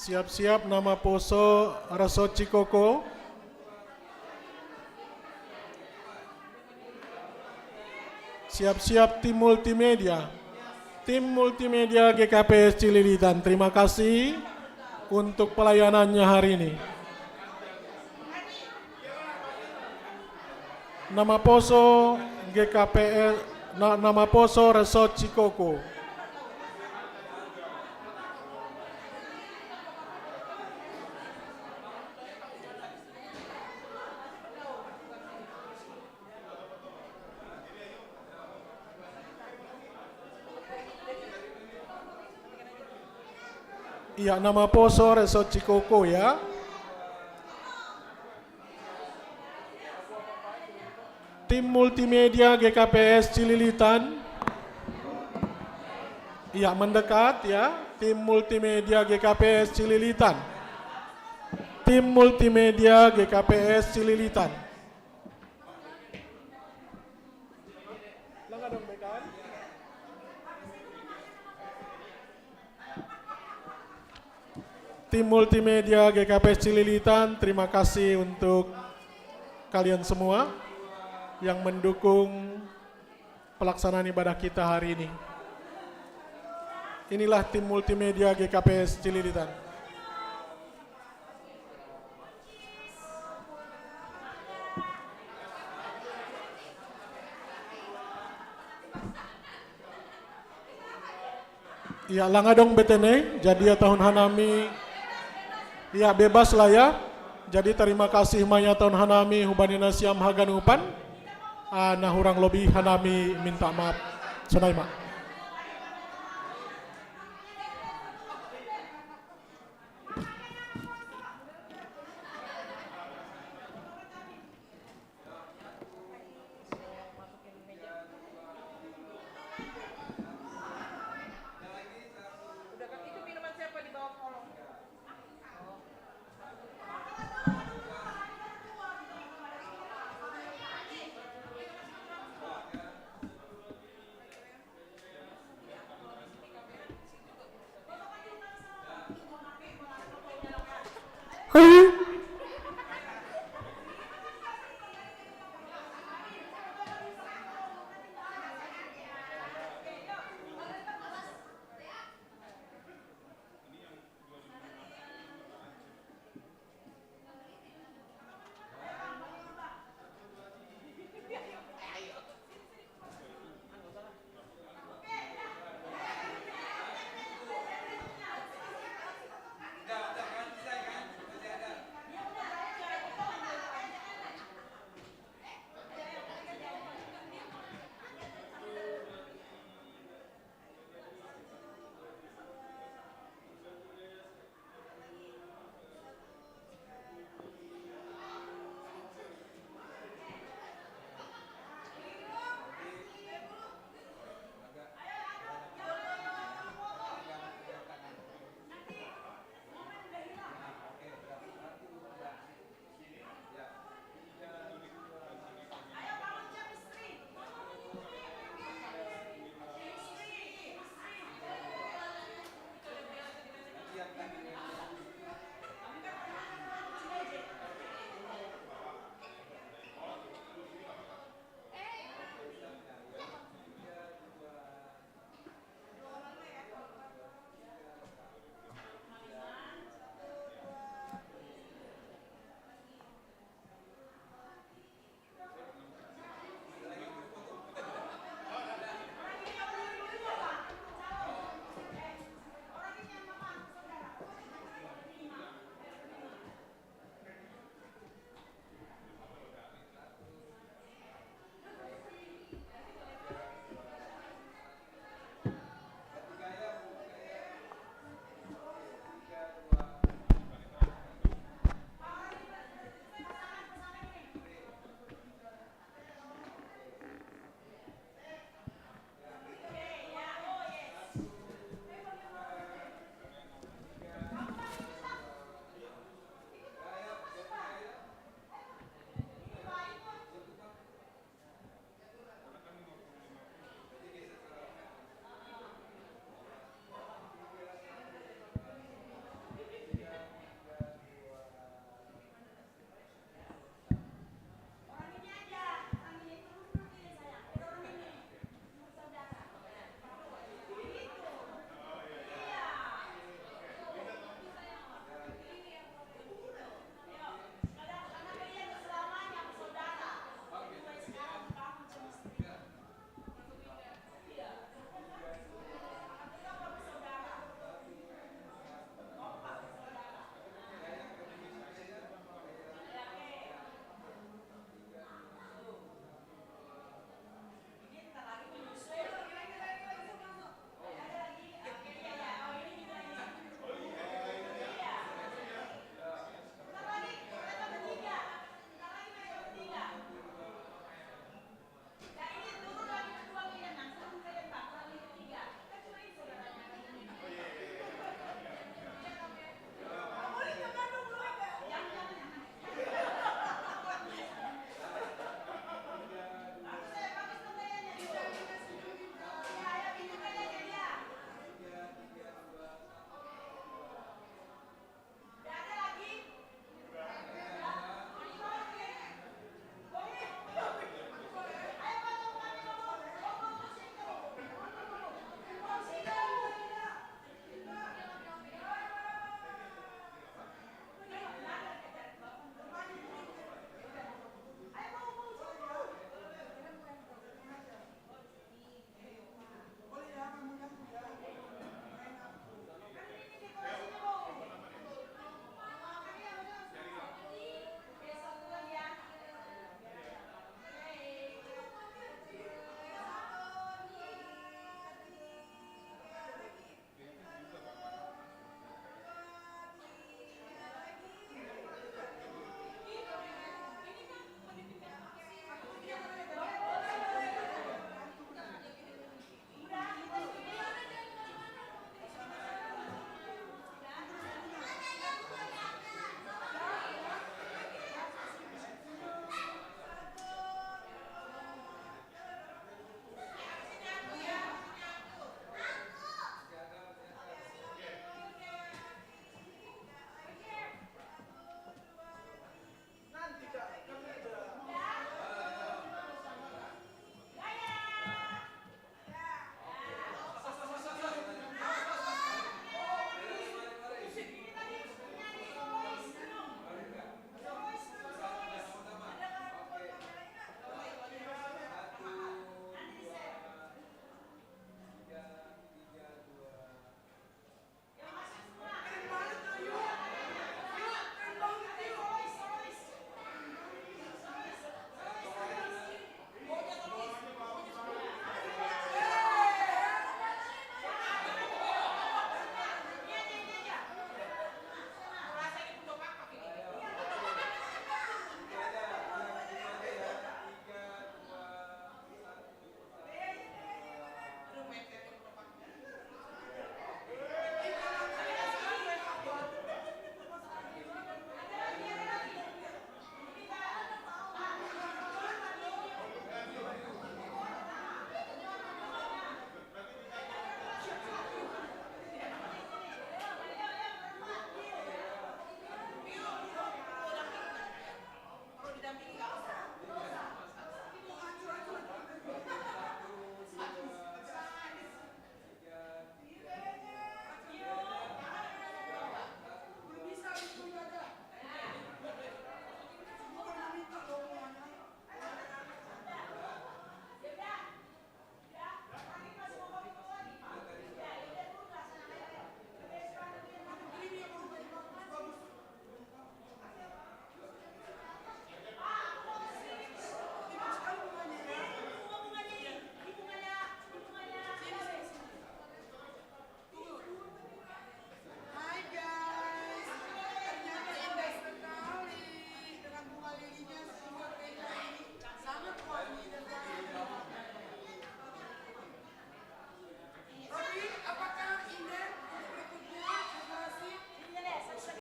Siap-siap nama poso Resort Cikoko. Siap-siap tim multimedia. Tim multimedia G K P S Cililitan, terima kasih untuk pelayanannya hari ini. Nama poso G K P S, na-, nama poso Resort Cikoko. Iya, nama poso Resort Cikoko ya. Tim multimedia G K P S Cililitan. Iya, mendekat ya. Tim multimedia G K P S Cililitan. Tim multimedia G K P S Cililitan. Tim multimedia G K P S Cililitan, terima kasih untuk kalian semua yang mendukung pelaksanaan ibadah kita hari ini. Inilah tim multimedia G K P S Cililitan. Iya, langa dong bete ne, jadi ya tahun hanami. Ya, bebas lah ya. Jadi tarima kasih manyataan hanami hubanina siam haganupan. Ah, nah, hurang lobi hanami minta maaf. Sonai ma. Hurang